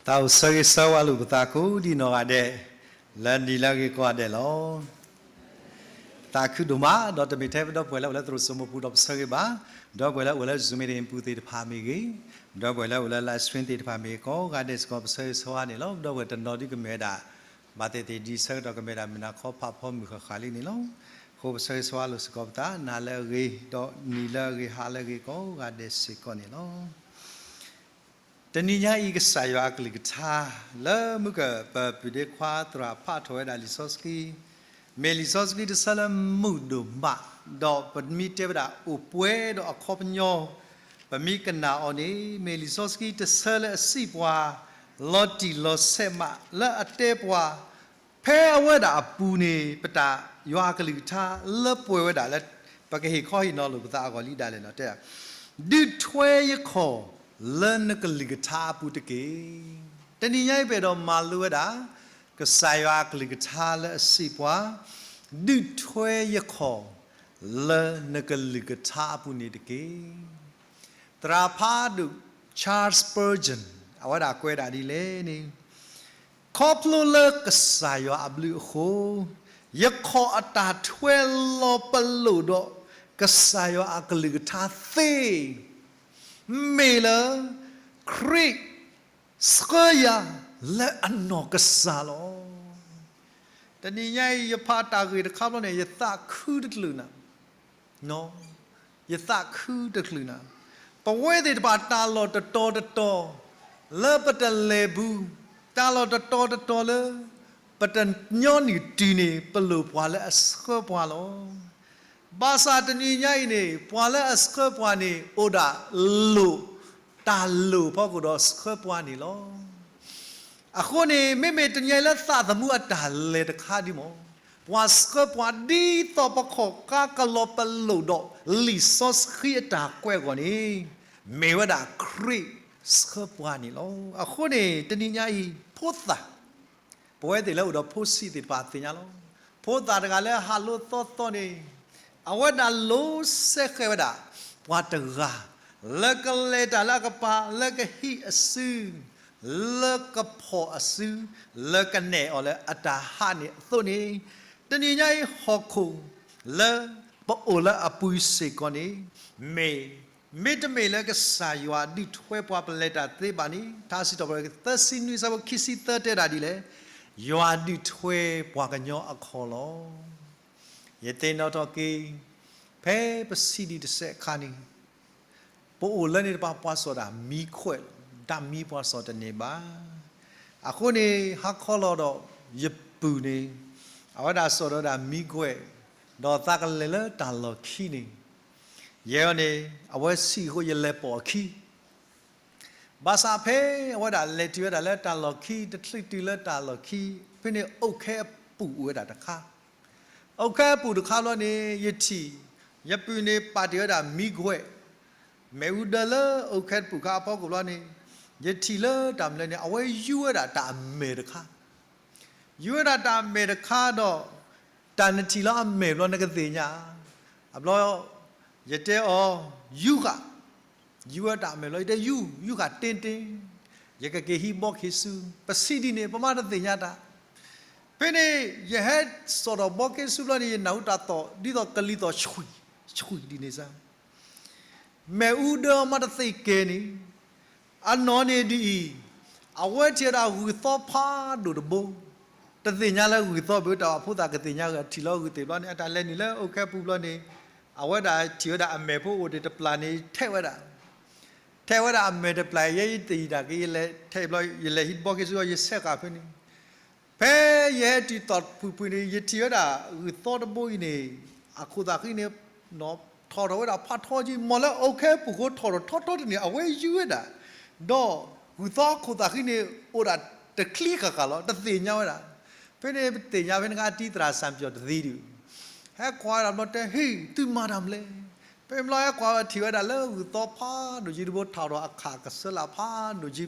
သးအိၣ်ဆၢဂ့ၤဆၢဝါလိာ်ပသးကိးဒံနီၢ်ဂၤဒဲး, လၢနံၤလၢအဂ့ၤကိးဂၤဒဲးလီၤ. သးခုဒိၣ်မး ဒီးတမ့ၢ်ထဲပဒီပုၢ်ဝဲၢ်လၢအိၣ်လၢသရိာ်စိမိပူၤဒီးပဆၢဂ့ၤဘၣ်, ဒီပုၢ်ဝဲၢ်လၢအိၣ်လၢ Zoom meeting ပူၤသ့ၣ်တဖၣ်မ့ၢ်ဂ့ၤ, ဒီပုၢ်ဝဲၢ်လၢအိၣ်လၢ live stream သ့ၣ်တဖၣ်မ့ၢ်ဂ့ၤ ကိးဂၤဒဲးစ့ၢ်ကီး ပဆၢဂ့ၤဆၢဝါန့ၣ်လီၤ. ဒီပုၢ်ဝဲၢ်တနီၤဒုးကမ့ၢ်ဝဲဒၣ် ဘၣ်သ့ၣ်သ့ၣ်ဒ်ဆၢကတီၢ်ကမ့ၢ်ဝဲဒၣ် မုၢ်နၤခီဖးဖီမုၢ်ဃၣ်ဃၣ်လံန့ၣ်လီၤ. အဃိပဆၢဂ့ၤဆၢဝါလိာ်စ့ၢ်ကီးပသး နၤလၢအဂ့ၤ, ဒီးနံၤလၢအဂ့ၤ ဟါလၢအဂ့ၤ ကိးဂၤဒဲးစ့ၢ်ကီးန့ၣ်လီၤ. တနံၤညါအံၤ ကစၢ်ယွၤအကလုၢ်ကထါ လၢမုၢ်ကပၢၤပုၢ်ဒ့ခွါသရၣ်ဖးထီၣ်ဝဲဒၣ်လံာ်စီဆှံ, မ့ၢ်လံာ်စီဆှံတဆၢလၢမုာ်ဒိၣ်မး, ဒီးပမ့ၢ်တဲဝဲဒၣ်အိၣ်ပှဲၤဒီးအခီပညီ, ပမ့ၢ်ကနၣ်အီၤန့ၣ် မ့ၢ်လံာ်စီဆှံတဆၢလၢအစံးပှၤ လီၤတံၢ်လီၤဆဲးမးလၢအတဲပှၤ, ဖဲအဝဲဒၣ်အပူၤန့ၣ် ပတၢ်ယွၤအကလုၢ်ကထါလၢပှဲၤဝဲဒၣ်လၢ ပကဟ့ၣ်ခီဟ့ၣ်နီၤလိာ်ပသးအဂီၢ်လံဒၣ်လဲာ်န့ၣ် တဲ, ဒုးထွဲယခီၣ်လၢနကလုၢ်ကထါအပူၤတက့ၢ်. တနံၤညါအံၤပအဲၣ်ဒိးမၤလိဝဲဒၣ် ကစၢ်ယွၤအကလုၢ်ကထါလၢအစံးပှၤ, ဒုးထွဲယခီၣ်လၢနကလုၢ်ကထါအပူၤန့ၣ်တက့ၢ်. သရၣ်ဖးဒိၣ် Charles Spurgeon အဝဲဒၣ်ကွဲးဒၣ်ဒ်လဲၣ်န့ၣ်, ခီဖျိလၢကစၢ်ယွၤအဘျုးအဃိ, ယခီၣ်အတၢ်ထွဲလီၤပလိာ်ဒီး ကစၢ်ယွၤအကလုၢ်ကထါသ့, မ့ၢ်လၢ ခရံာ်ဆှၢယၤလၢအနီၢ်ကစၢ်လီၤ. တနံၤညါအံၤ ယဖးတၢ်ဂ့ၢ်တခါဘျီန့ၣ် ယသးခုတချုးနၤ ယသးခုတချုးနၤ, ပဝဲသ့ၣ်တဖၣ်တၢ်လီၢ်တတီၤတတီၤ လၢပတလဲၤဘူး, တၢ်လီၢ်တတီၤတတီၤလၢ ပတညီနုၢ်တုၤန့ၣ် ပလိၣ်ပှၤလၢအဆှၢပှၤလီၤ. ဘၣ်ဆၣ်တနံၤညါအံၤန့ၣ် ပှၤလၢအဆှၢပှၤန့ၣ် အိၣ်ဒၣ်လိၣ်, တၢ်လိၣ်ဖီခိၣ်ဒီးဆှၢပှၤန့ၣ်လီၤ. အဃိန့ၣ် မ့မ့ၢ်တနံၤညါအံၤလၢသးသမူအတၢ်လဲၤတခါဒ်မ့ၢ်, ပှၤဆှၢပှၤဒ်သိးပခီၣ်ကါကလီၤပလိာ်ဒီး လံာ်စီဆှံအတၢ်ကွဲးအဂီၢ်န့ၣ် မ့ၢ်ဝဲဒၣ်ခရံာ်ဆှၢပှၤန့ၣ်လီၤ. အဃိန့ၣ် တနံၤညါအံၤ ဖိသၣ် ပဝဲသ့ၣ်လၢအိၣ်ဒီးဖိဆံးသ့ၣ်တဖၣ်သ့ၣ်ညါလီၤ. ဖိသၣ်တဂၤလၢဟးလိသီသီန့ၣ် အဝဲဒၣ်လိၤစဲဃဲၤဝဲဒၣ် ပှၤတဂၤ လၢကလဲၤတၢ်လၢအကပၤ လၢကဟံးအစု လၢကဖီၣ်အစု လၢကနဲၣ်အီၤလၢအတၢ်ဟးန့ၣ်အသိးန့ၣ်, တနံၤညါအံၤဟီၣ်ခိၣ်လၢပအိၣ်လၢအပူၤစ့ၢ်ကီးန့ၣ် မ့ၢ် မ့တမ့ၢ်လၢကစၢ်ယွၤဒုးထွဲပှၤပလဲၤတၢ်သ့ဘၣ်န့ၣ် ထါစံးထီၣ်ပတြၢၤသၢဆံနွံ အဆၢဖိခံဆံသၢတဲဒၣ်ဒ်လဲၣ်, ယွၤဒုးထွဲပှၤကညီအခီၣ်လီၤ. ယသ့ၣ်နီၣ်ထီၣ်က့ၤ ဖဲပဆံးဒံးတစဲးအခါန့ၣ် ပအိၣ်လၢန့ၣ်တဖၣ်ပှၤစီၣ်တၢ်မံခွဲးလီၤ, တၢ်မံပှၤစီၣ်တန့ၢ်ဘၣ်. အဃိန့ၣ် ဟါခီလီၤဒီး ယပုၢ်န့ၣ် အဝဲဒၣ်စီၣ်ဒီးတၢ်မံခွဲး, ဒီးသးကလဲၤလၢတၢ်လီၢ်ခံန့ၣ် ယဲအံၤန့ၣ် အဝဲဆံးအဃိ ယလဲၤပိာ်အခံ ဘၣ်ဆၣ်ဖဲအဝဲဒၣ်လဲၤတုၤဝဲဒၣ်လၢတၢ်လီၢ်ခံ တချုးတုၤလၢတၢ်လီၢ်ခံ ဖဲန့ၣ်အိၣ်ခဲအပူၤအိၣ်ဝဲဒၣ်တခါ, အိၣ်ခဲအပူၤတခါဘျီန့ၣ် ယထံၣ် ယပုၢ်န့ၣ်ပာ်တ့ၢ်ဝဲဒၣ်မံခွဲး မ့ၣ်အူဒၢလၢအိၣ်ခဲတပူၤခါအဖီခိၣ်ဘျီန့ၣ် ယထံၣ်လၢတၢ်မနုၤန့ၣ် အဝဲယူဝဲဒၣ်တၢ်အမဲၢ်တခါ ယူဝဲဒၣ်တၢ်အမဲၢ်တခါဒီး တၢ်နထံၣ်လၢအမဲၢ်ဘျီနကသ့ၣ်ညါ, အဘျီ ယတဲအီၤ ယူဃာ်, ယူဝဲတၢ်အမဲၢ်ဘျီ ယတဲယူ, ယူဃာ်တ့ၢ်တ့ၢ်, ယကက့ၤဟံးဘီခ့ဆူ, ပဆံးဒ်န့ၣ် ပမၤတသ့ၣ်ညါတၢ်, ဖဲန့ၣ် ယဟဲစိာ်ဒီးဘီခ့ဆူဘျီန့ၣ် ယနၢ်ဟူတၢ်သီၣ် ဒ်သိးကလံၤသီၣ်ဆှံ, ဆှံဒ်န့ၣ်စ့ၢ် မ့ၣ်အူဒၢမၤတသ့ၣ်ကဲန့ၣ်, အနီၢ်န့ၣ်ဒ်အံၤ, အဝဲထံၣ်ဝဲဒၣ်ဂုၢ်သီဖးဒိၣ်တဘိ, တသ့ၣ်ညါလၢဂုၢ်သီဘၣ် တၢ်ဖိသၣ်ကသ့ၣ်ညါဂ့ၤ ထံၣ်လီၤဂုၢ်သ့ၣ်ဘျီန့ၣ် အတၢ်လဲၤနုာ်လၢအိၣ်ခဲပူၤဘျီန့ၣ်, အဝဲဒၣ်ထံၣ်ဝဲဒၣ်အမဲၢ်ဖိအိၣ်တ့ၢ်တပျၢ်န့ၣ် ထဲးဝဲဒၣ်, ထဲးဝဲဒၣ်အမဲၢ်တပျၢ် ယဲယတယံာ်တၢ်က့ၤ ယလဲၤထဲးဘျီ ယလဲၤဟံးဘီခ့ဆူ ယဆဲးဃာ်ဖဲန့ၣ် ဖဲယဟဲတုၤသီၣ်ဖှံဖှံန့ၣ် ယထံၣ်ဝဲဒၣ်ဂုၢ်သီတဘိအံၤန့ၣ် အခိၣ်သးဃံန့ၣ် ထီၣ်ထီၣ်ဝဲဒၣ်ဖးထီက့ မ့ၢ်လၢအိၣ်ခဲပူၤဃိထီၣ်ထီၣ်ထီထီတန့ၣ် အဝဲယူဝဲဒၣ်, ဒီးဂုၢ်သီအခိၣ်သးဃံန့ၣ် အိၣ်ဒၣ်တချံဃၣ်ဃၣ်လီၤ တသ့ၣ်ညါဝဲဒၣ်, ဖဲန့ၣ်ပသ့ၣ်ညါဖဲန့ၣ်အခါ တံၤသရၣ်စၣ်ပၠီၣ်တသံဒုး, ဟဲကွၢ်ဝဲဒၣ်ဘျီတဲ ဟ့ၣ် သုမၤတၢ်မနုၤလဲၣ်, ဖဲဘျီဟဲကွၢ်ဝဲထံၣ်ဝဲဒၣ်လၢဂုၢ်သီဖးဒိၣ်က့တဘိ ထီၣ်ထီၣ်အခၣ်ကစၢလၢ်ဖးဒိၣ်က့ဘျီ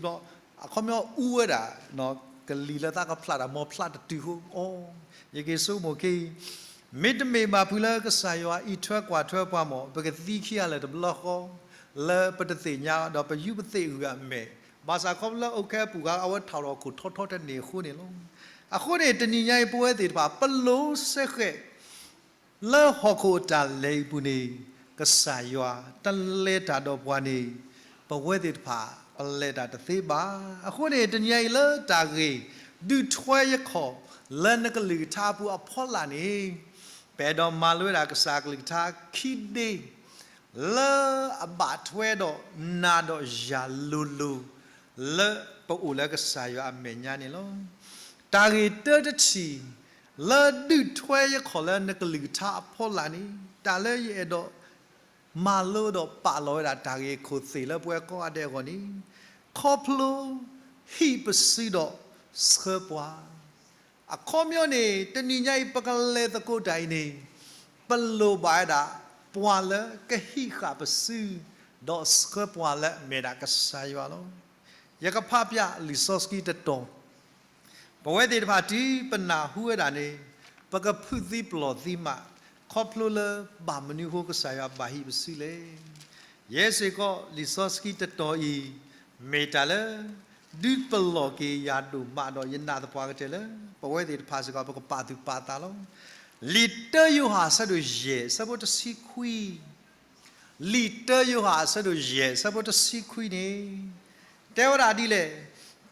အခီပညီအူဝဲဒၣ် ကလံၤလၢသးကဖျးတၢ် မ့ၢ်ဖျးတတုၤဃိ အိ ယက့ၤဆိကမိၣ်ခ့အံၤ, မ့တမ့ၢ်ဘၣ်ဖုးလၢကစၢ်ယွၤအံးထွဲကွၢ်ထွဲပှၤမ့ၢ် ပကသံခံဂၤလၢာ်တဘျီဃီ, လၢပတသ့ၣ်ညါဒီးပယူးပသ့ၣ်ဂုၤအမဲာ် ဘၣ်ဆၣ်ခီဖျိလၢအိၣ်ခဲအပူၤဂၤ အဝဲထးထီၣ်ခိၣ်ထီထီတန့ၢ်အဃိန့ၣ်လီၤ. အဃိန့ၣ် တနံၤညါအံၤပဝဲသ့ၣ်တဖၣ် ပလိၤစဲဃဲး လၢဟီၣ်ခိၣ်အတၢ်လဲၤအံၤအပူၤန့ၣ် ကစၢ်ယွၤတလဲၤတၢ်ဒီးပှၤန့ၣ် ပဝဲသ့ၣ်တဖၣ် ပလဲၤတၢ်တသ့ဘၣ်. အဃိန့ၣ် တနံၤညါအံၤလၢတၢ်ဂ့ၢ် ဒုးထွဲယခီၣ် လၢနကလုၢ်ကထါအပူၤအဖီလာ်န့ၣ် ပအဲၣ်ဒိးမၤလိဝဲဒၣ်ကစၢ်ကလုၢ်ကထါခံဒ့ လၢအဘၣ်ထွဲဒီးနၤဒီးယၤလိၤလိၤ လၢပအိၣ်လၢကစၢ်ယွၤအမဲာ်ညါန့ၣ်လီၤ. တၢ်ဂ့ၢ်တၢတထံၣ် လၢဒုးထွဲယခီၣ်လၢနကလုၢ်ကထါအဖီလာ်န့ၣ် တၢ်လၢယအဲၣ်ဒိး မၤလိဒီးပာ်လီၤဝဲဒၣ်တၢ်ဂ့ၢ်ခိၣ်သ့ၣ်လၢပဝဲကိးဂၤဒဲးအဂီၢ်န့ၣ် ခီဖျိဟံးပစုဒီးဆှၢပှၤ အခီပညီန့ၣ် တနံၤညါအံၤ ပကလဲၤသကိးတၢ်အံၤန့ၣ် ပလိၣ်ဘၣ်ဝဲဒၣ် ပှၤလၢကဟံးဃာ်ပစု ဒီးဆှၢပှၤလၢအမ့ၢ်ဒၣ်ကစၢ်ယွၤလီၤ. ယကဖးဖျါလံာ်စီဆှံတတီၤ ပဝဲသ့ၣ်တဖၣ်တုၤပနၢ်ဟူဝဲဒၣ်န့ၣ် ပကဖုးသံပလီၢ်သံမး ခီဖျိလၢဘၣ်မနုၤအဃိကစၢ်ယွၤဘၣ်ဟံးပစုလဲၣ်. ယဲစ့ၢ်ကီးလံာ်စီဆှံတတီၤအံၤ မ့ၢ်တၢ်လၢ ဒုးပလီၢ်က့ၤယၤဒိၣ်မးဒီးယနာ်သပှၢ်ကတၢၢ်လၢ ပဝဲသ့ၣ်တဖၣ်စ့ၢ်ကီး ပကပာ်သူၣ်ပာ်သးလီၤ. လံာ်တၢယိၤဟၣ်အဆၢဒိၣ်ယဲၢ် အဆၢဖိတဆံခွံ လံာ်တၢယိၤဟၣ်အဆၢဒိၣ်ယဲၢ် အဆၢဖိတဆံခွံန့ၣ် တဲဝဲဒၣ်ဒ်လဲၣ်,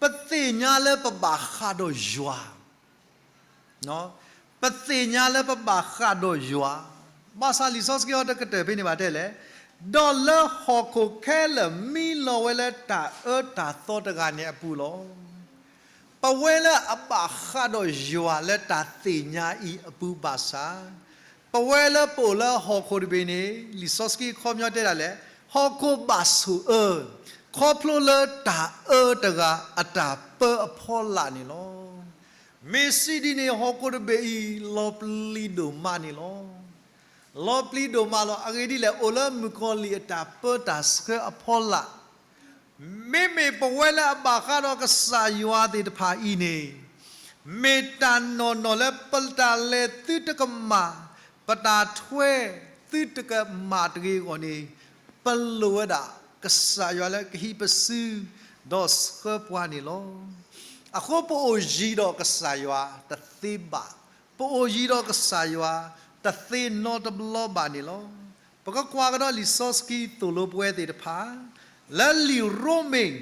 ပသ့ၣ်ညါလၢပဘၣ်ဃးဒီးယွၤ, ပသ့ၣ်ညါလၢပဘၣ်ဃးဒီးယွၤ, ဘၣ်ဆၣ်လံာ်စီဆှံအီၤတကတၢၢ်ဖဲန့ၣ်ဘၣ်တဲလဲၣ်, ဒီးလၢဟီၣ်ခိၣ်ခဲလၢာ်မံလီၤဝဲလၢတၢ်အၢတၢ်သီတဂၤန့ၣ်အပူၤလီၤ. ပဝဲလၢအဘၣ်ဃးဒီးယွၤလၢတၢ်သ့ၣ်ညါအံၤအပူၤဘၣ်ဆၣ်, ပဝဲလၢပအိၣ်လၢဟီၣ်ခိၣ်တဘ့ၣ်န့ၣ် လံာ်စီဆှံခီပညီတဲဒၣ်လဲၣ်, ဟီၣ်ခိၣ်ဘၣ်ဆိၣ်အၢ, ခီဖျိလၢတၢ်အၢတဂၤအတၢ်ပၢအဖီလာ်န့ၣ်လီၤ. မ့ၢ်စံးဒ်န့ၣ် ဟီၣ်ခိၣ်တဘ့ၣ်အံၤ လီၤပျံၤဒိၣ်မးန့ၣ်လီၤ. လီၤပျံၤဒိၣ်မးလီၤ. အဂ့ၢ်ဒ်လဲၣ်, အိၣ်လၢမုၣ်ကီၤလံၢ်အတၢ်ပၢတၢ်ဆှၢအဖီလာ်, မ့မ့ၢ်ပဝဲလၢအဘၣ်ဃးဒီးကစၢ်ယွၤသ့ၣ်တဖၣ်အံၤန့ၣ်, မ့ၢ်တၢ်နီၢ်နီၢ်လၢပတၢ်လဲၤသုတကမၣ်, ပတၢ်ထွဲသုတကမၣ်တဂ့ၤအဂီၢ်န့ၣ်, ပလိၣ်ဝဲဒၣ်ကစၢ်ယွၤလၢကဟံးပစု, ဒီးဆှၢပှၤန့ၣ်လီၤ. အဃိပအိၣ်ယံၤဒီးကစၢ်ယွၤတသ့ဘၣ်. ပအိၣ်ယံၤဒီးကစၢ်ယွၤတသ့နီတဘျီဘၣ်န့ၣ်လီၤ. ပကကွၢ်ကဒီးလံာ်စီဆှံသိၣ်လိပဝဲသ့ၣ်တဖၣ်, လၢလံာ်ရိမ့ၤ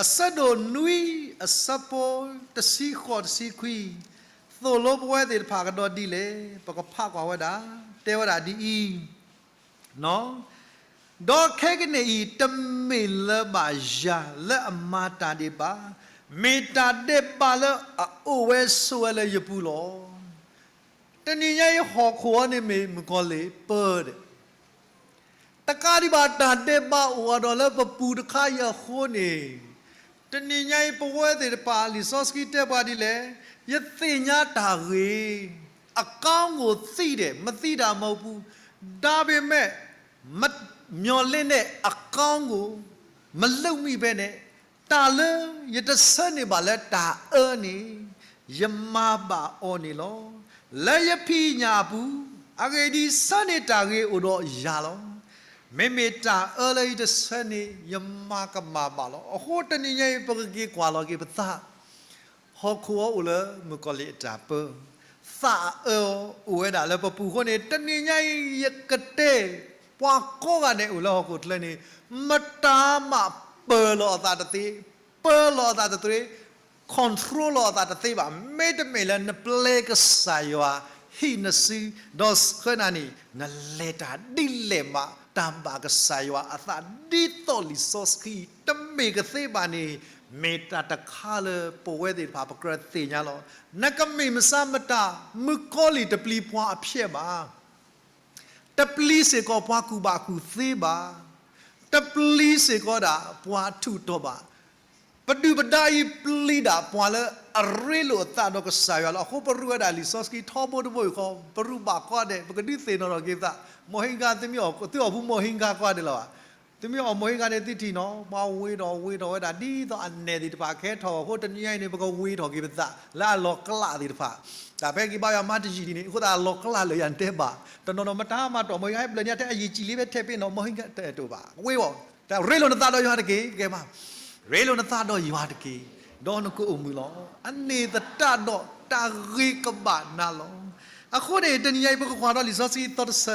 အဆၢဒိၣ်နွံ အဆၢဖိတဆံဃိးတဆံခွံ, သိၣ်လိပဝဲသ့ၣ်တဖၣ်ကဒီးဒ်လဲၣ်, ပကဖးကွၢ်ဝဲဒၣ်, တဲဝဲဒၣ်ဒ်အံၤ, ဒီးခဲကနံၣ်အံၤ တမ့ၢ်လၢဘၣ်ယၤလၢအမၤတၢ်ဒဲးဘး, မ့ၢ်တၢ်ဒဲးဘးလၢအအိၣ်ဝဲဆိးဝဲလၢယပူၤလီၤ. တနံၤညါအံၤဟီၣ်ခိၣ်အံၤန့ၣ်မ့ၢ်မုၣ်ကီၤလံၢ်ပၢဒီး တကးဒံးဘၣ်တၢ်ဒဲးဘးအိၣ်အါဒီးလၢပပူၤတခါအံၤအဃိန့ၣ်, တနံၤညါအံၤပဝဲသ့ၣ်တဖၣ် လံာ်စီဆှံတဲပှၤဒ်လဲၣ်, ယသ့ၣ်ညါတၢ်ဂ့ၢ်, အကောင်းကိုသိတယ်, မသိတာမဟုတ်ဘူး, ဒါပေမဲ့မျှော်လင့်တဲ့အကောင်းကိုမလုပ်မိဘဲနဲ့ တၢ်လၢယတဆၢန့ၢ်ဘၣ်လၢတၢ်အၢန့ၣ် ယမၤဘၣ်အီၤန့ၣ်လီၤ. လၢယဖံးညၣ်အပူၤ, အဂ့ၢ်ဒ်အံၤဆၢန့ၢ်တၢ်ဂ့ၤအိၣ်ဒီးယၤလီၤ. မ့မ့ၢ်တၢ်အၢလၢယတဆၢန့ၢ် ယမၤကမၣ်ဘၣ်လီၤ. အဃိတနံၤညါအံၤ ပကက့ၤကွၢ်လီၤက့ၤပသး ဟီၣ်ခိၣ်အံၤအိၣ်လၢမုၣ်ကီၤလံၢ်အတၢ်ပၢ, သးအၢအိၣ်ဝဲဒၣ်လၢပပူၤအဃိန့ၣ် တနံၤညါအံၤယကတဲ ပှၤကိးဂၤဒဲးအိၣ်လၢဟီၣ်ခိၣ်ချၢန့ၣ် မတၤမးပၢၤလီၤအသးတသ့, ပၢၤလီၤအသးတသ့, control လီၤအသးတသ့ဘၣ်. မ့တမ့ၢ်လၢနပျဲကစၢ်ယွၤဟံးနစု ဒီးဆှၢနၤန့ၣ် နလဲၤတၢ်ဒ်လဲၣ်မး တၢ်ဘၣ်ကစၢ်ယွၤအသးဒ်သိးလံာ်စီဆှံတမ့ၢ်ကသ့ဘၣ်န့ၣ် မ့ၢ်တၢ်တခါလၢပဝဲသ့ၣ်တဖၣ်ပကြၢးသ့ၣ်ညါလီၤ. နကမ့ၢ်မဆါမတၤ မုၣ်ကီၤလံၢ်တပျံၤပှၤအဖျဲးဘၣ်. တပျံၤစ့ၢ်ကီးပှၤကူၣ်ဘၣ်ကူၣ်သ့ဘၣ်. တပျံၤစ့ၢ်ကီးဒၣ်ပှၤထူးတီၤဘၣ်. ပဒုၣ်ပဒါအံၤပျံၤဒၣ်ပှၤလၢအရ့လိာ်အသးဒီးကစၢ်ယွၤလီၤ. အဃိပရူးဝဲဒၣ်လံာ်စီဆှံထီဘိတဘိအံၤဃီ ပရူးဘၣ်ကိးဂၤဒဲး ပကဒုးသ့ၣ်နီၣ်ထီၣ်က့ၤပသး, မီၢ်ဟ့ကါ သုမ့ၢ်အီၣ် သုအီၣ်ဘူးမီၢ်ဟ့ကါကိးဂၤဒဲးလီၤဘၣ်. သုမ့ၢ်အီၣ်မီၢ်ဟ့ကါန့ၣ် သုထံၣ်နီၤ ပှၤဝ့ၤထီၣ်ဝ့ၤထီၣ်ဝဲဒၣ် ဒ်သိးအနဲၣ်သ့ၣ်တဖၣ်ကဟဲထီၣ်အဃိ တနံၤညါအံၤန့ၣ် ပကဝ့ၤထီၣ်က့ၤပသး လၢအလီၤကျးသ့ၣ်တဖၣ်. တၢ်ဖဲက့ၤဘါယွၤမၤတယံာ်ဒ်န့ၣ် အဃိသတးအလီၤကျးလၢယၤတဲဘၣ်. တနီၤနီၤမတၤမၤတီၢ်မီၢ်ဟ့ကါ ဟဲဘျၣ်န့ၣ် ထဲအယံာ်ကံာ်လံ ဖဲထဲပ့ၤနီၤ မီၢ်ဟ့ကါတအဲၣ်တိာ်ဘၣ် ဝ့ၤဝီၤ. တၢ်ရ့လိာ်နသးဒီးယွၤတက့ၢ် ကဲမး ရ့လိာ်နသးဒီးယွၤတက့ၢ်, ဒီးနကအိၣ်မုာ်လီၤ. အန့ၣ်သတးဒီးတၢ်ဂ့ၤကဘၣ်နၤလီၤ. အဃိန့ၣ် တနံၤညါအံၤ ပကကွၢ်ဒီးလံာ်စီဆှံသီတဆၢ,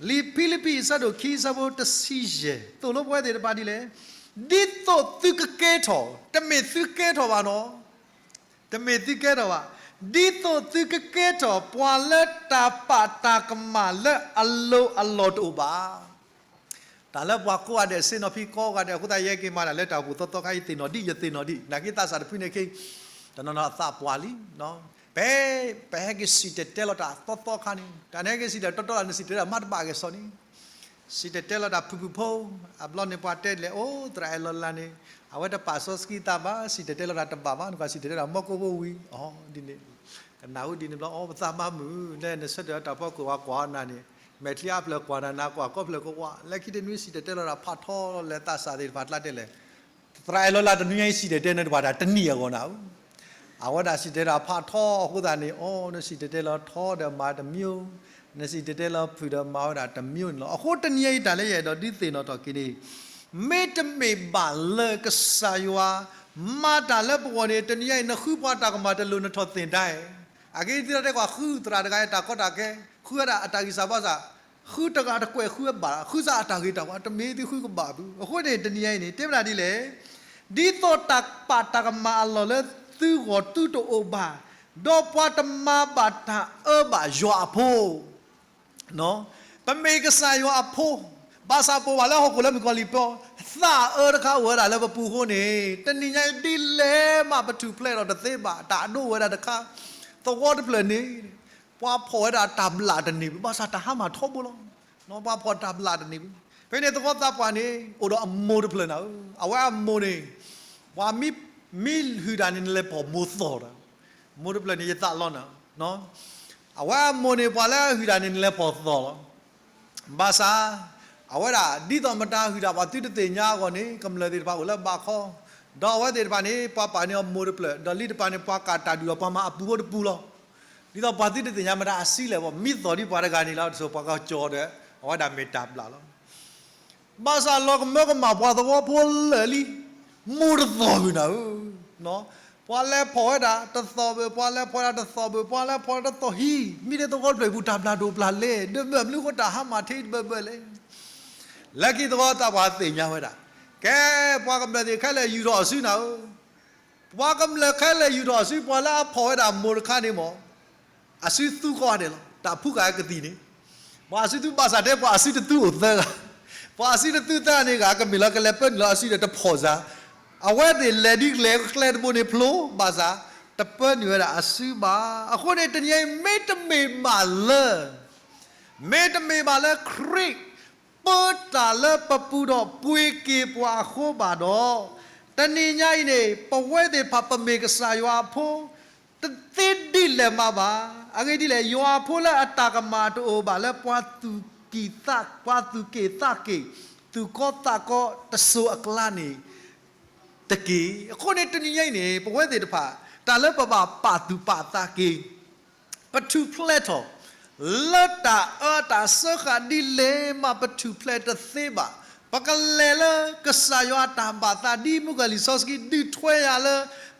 လံာ်ဖံလံးပံးအဆၢဒိၣ်ခံ အဆၢဖိတဆံယဲၢ်, သိၣ်လိပဝဲသ့ၣ်တဖၣ်ဒ်လဲၣ်, ဒ်သိးသုကကဲထီၣ်, တမ့ၢ်သုကဲထီၣ်ဘၣ်နီၤ, တမ့ၢ်သုကဲထီၣ်ဘၣ်, ဒ်သိးသုကကဲထီၣ် ပှၤလၢတၢ်ပာ်တၢ်ကမၣ်လၢအလိၤအလီၢ်တအိၣ်ဘၣ်. တၢ်လၢပှၤကိးဂၤဒဲး ဆ့ၣ်နီၤဖံကိးဂၤဒဲးအဃိသတး ယဟဲက့ၤမၤတၢ်လၢတၢ်အိၣ်ဖှိၣ်သီသီခါအံၤ သ့ၣ်နီၣ်ဒံး ယသ့ၣ်နီၣ်ဒံး, နာ်က့သးစၢ်တဖုန့ၣ်ခဲအံၤ တနီၤနီၤအသးပှၢ်လံ. ပ ပဟဲက့ၤစံၣ်တဲၤတဲလီၤတၢ်သီသီခါန့ၣ် တၢ်န့ၣ်ဟဲက့ၤစံၣ်တဲၤတဲလီၤတၢ် နစံၣ်တဲၤတဲလီၤတၢ်မၤတဘၣ်ဂဲၤစီန့ၣ်, စံၣ်တဲၤတဲလီၤတၢ်ဖုၣ်ဖုၣ်ဖိ, အဘျီန့ၣ်ပှၤတဲလဲၣ် အိၣ် သရၣ်အဲၣ်လီၤလးန့ၣ် အဝဲတပာ်စီဆှံသးဘၣ်, စံၣ်တဲၤတဲလီၤတၢ်တဘၣ်ဘၣ်, နကွၢ်စံၣ်တဲၤတဲလီၤတၢ်မီၢ်ကိၢ်ဘိဝံၤ အီၤဒ်န့ၣ် ကနၣ်ဝဲဒ်န့ၣ်ဘျီ အိၣ် ပသးမါမုၣ် လၢနဆၢထၢၣ်တၢ်ဖီခိၣ် ပှၤကွၢ်နၤန့ၣ် မဲာ်ချံအါဖျၢၣ်ကွၢ်နၤ နၤကွၢ်ကီဖျၢၣ်ကဝး လၢခံတနွံစံၣ်တဲၤတဲလီၤတၢ်ဖးထီလၢသးစၢ်သ့ၣ်တဖၣ်ကျါတဲလဲၣ်, သရၣ်အဲၣ်လီၤလးတနွံညါအံၤ စံၣ်တဲၤတဲန့ၣ်တဘၣ်တၢ်တနံၣ်အဂီၢ်နၤဧၢ အဝဲဒၣ်စံၣ်တဲၤတဲလီၤဖးထီအဃိသတးန့ၣ် အိၣ် နစံၣ်တဲၤတဲလီၤထီဒီးမၤတမံၤ, နစံၣ်တဲၤတဲလီၤဖုၣ်ဒီးမၤဝဲဒၣ်တမံၤန့ၣ်လီၤ. အဃိတနံၤညါအံၤတၢ်လၢယအဲၣ်ဒိးဒုးသ့ၣ်နီၣ်ထီၣ်က့ၤန့ၣ် မ့တမ့ၢ်ဘၣ်လၢကစၢ်ယွၤ မၤတၢ်လၢပဂီၢ်န့ၣ် တနံၤညါအံၤ နဃုပှၤတၢ်ကမၣ်တလိၤ နထီၣ်သ့ၣ်တၢ်, အဂ့ၢ်ဒ်သိးတဲကွၢ်ဃုသရၣ်တဂၤအတၢ်ကီတၢ်ခဲ, ဃုဝဲဒၣ်အတၢ်ဂံၢ်စၢ်ဘါစၢ်, ဃုတဂၤတကွဲးဃုဝဲဘၣ်, ဃုစ့ၢ်အတၢ်ဂ့ၤတၢ်ဝါ တမ့ၢ်သုဃုကဘၣ်ဘၣ်. အဃိန့ၣ် တနံၤညါအံၤန့ၣ် တဲဝဲဒၣ်ဒ်လဲၣ်, ဒ်သိးတၢ်ပာ်တၢ်ကမၣ်အလီၢ်လၢသုဂီၢ်သုတအိၣ်ဘၣ်, ဒီးပှၤတမၤဘၣ်တၢ်အၢဘၣ်ယွၤအဖိ ပမ့ၢ်ကစၢ်ယွၤအဖိ, ဘၣ်ဆၣ်ပအိၣ်ဘၣ်လၢဟီၣ်ခိၣ်လၢမုၣ်ကီၤလံၢ်ပီ, သးအၢတခါအိၣ်ဝဲဒၣ်လၢပပူၤအဃိန့ၣ် တနံၤညါအံၤဒ်လဲၣ်မး ပထူၣ်ဖျဲးဒီးတသ့ဘၣ်, တၢ်အဒိၣ်ဝဲဒၣ်တခါ, သဝီတဖျၢၣ်န့ၣ် ပှၤဖီၣ်ဝဲဒၣ်တၢ်ဘျၣ်တန့ၢ်ဘၣ်, ဘၣ်ဆၣ်တၢ်ဟါမၢ်ထီဘိလီၤ. ပှၤဖီၣ်တၢ်ဘျၣ်တန့ၢ်ဘၣ်. ဖဲန့ၣ်သဝီသးပှၢ်န့ၣ် အိၣ်ဒီးအမိၢ်တဖျၢၣ်နၤဧၢ, အဝဲအမိၢ်န့ၣ် ပှၤမ့ၢ်ဟုၣ်တၢ်န့ၣ် နလဲၤဖီၣ်မိၢ်သီၣ်ဒီး, မိၢ်တဖျၢၣ်န့ၣ် ယသးလီနၤ, အဝဲအမိၢ်န့ၣ် ပှၤလၢအဟုၣ်တၢ်န့ၣ် နလဲၤဖီၣ်သီၣ်လီၤ. ဘၣ်ဆၣ် အဝဲဒၣ်ဒ်သိးမတၤဟုၣ်တၢ်ပှၤသုတသ့ၣ်ညါအဂီၢ်န့ၣ် ကမျၢၢ်သ့ၣ်တဖၣ်အိၣ်လၢဘးခီ, ဒီးအဝဲသ့ၣ်တဖၣ်န့ၣ် ပှၤပာ်န့ၢ်အမိၢ်တဖျၢၣ်, ဒီးလံာ်တဖၣ်န့ၣ် ပှၤကးတၢ်ဒုၣ်ဒီးပှၤမၤအပူၤဖိတပူၤလီၤ. ဒ်သိးပှၤသုတသ့ၣ်ညါမတၤအစုလဲၣ်, ပှၤမ့ၢ်သီၣ်ဒ်ပှၤတဂၤန့ၣ်လီၤ, ဒ်သိးပှၤကကၠီဒီး အဝဲဒၣ်မ့ၢ်တၢ်ဘျၣ်လီၤ. ဘၣ်ဆၣ်လီၤကမၢကမၣ်ပှၤသဝီဖိလၢာ်လံ, မိၢ်တသီၣ်ဘၣ်နၤဧၢ, ပှၤလဲၤဖီၣ်ဝဲဒၣ်တသီၣ်ဘၣ်, ပှၤလဲၤဖီၣ်ဝဲဒၣ်တသီၣ်ဘၣ်, ပှၤလဲၤဖီၣ်ဝဲဒၣ်တသီၣ်ဟံၣ်, မ့ၢ်လၢသဝီတဖျၢၣ်အပူၤ တၢ်ဘျၣ်ဒိၣ်ဘျၣ်လဲၣ်, ဒီးမ့ၢ်အဘျုးဃိတၢ်ဟါမၢ်ထံတဘၢဘၢလဲၣ်. လၢခံသဝီသးပှၢ်သ့ၣ်ညါဝဲဒၣ်, ကဲ ပှၤကမျၢၢ်သ့ၣ်ခဲလၢာ်ယူာ်ထီၣ်အစုနၤဧၢ, ပှၤကမျၢၢ်ခဲလၢာ်ယူာ်ထီၣ်အစု, ပှၤလၢအဖီၣ်ဝဲဒၣ်မိၢ်တခါန့ၣ်မ့ၢ် အစုသူကိးဂၤဒဲးလီၤ. တၢ်ဖုကၤကသံၣ်န့ၣ်, ပှၤအစုသူဘၣ်ဆၣ်တဲ ပှၤအစုတသူအိၣ်သၢဂၤ, ပှၤအစုတသူသၢဂၤန့ၣ်ဂၤ ကမ့ၢ်လီၤကလဲၤပၢနုာ်လီၤအစုဒီးတဖီၣ်စါ, အဝဲသ့ၣ်လဲၤဒ်လဲၤကျဲတဘိန့ၣ်ဖျိဘၣ်ဆၣ်, တပၢနုာ်ဝဲဒၣ်အစုဘၣ်. အဃိန့ၣ် တနံၤအံၤ မ့တမ့ၢ်ဘၣ်လၢ မ့တမ့ၢ်ဘၣ်လၢခရံာ် ပၢတၢ်လၢပပူၤဒီးပှ့ၤက့ၤပှၤအဃိဘၣ်ဒီး, တနံၤညါအံၤန့ၣ် ပဝဲသ့ၣ်တဖၣ်ပမ့ၢ်ကစၢ်ယွၤအဖိ တသ့ဒ်လဲၣ်မးဘၣ်. အဂ့ၢ်ဒ်လဲၣ်, ယွၤအဖိလၢအတၢ်ကမၣ်တအိၣ်ဘၣ်လၢပှၤသူၣ်က့ၣ်သး, ပှၤသူၣ်က့ၣ်သးက့ၣ်, သူၣ်ကီသးကီတစိၤအကျါန့ၣ် တက့ၢ်. အဃိန့ၣ် တနံၤညါအံၤန့ၣ် ပဝဲသ့ၣ်တဖၣ် တၢ်လၢပဘၣ်ပာ်သူၣ်ပာ်သးက့ၤ ပထူၣ်ဖျဲးထီၣ် လၢတၢ်အၢတၢ်စၢဃာ်ဒ်လဲၣ်မး ပထူၣ်ဖျဲးတသ့ဘၣ်. ပကလဲၤလၢကစၢ်ယွၤအတၢ်ဘၣ်သး ဒ်မုၢ်ကလံၤစီဆှံ ဒုးထွဲယၤလၢ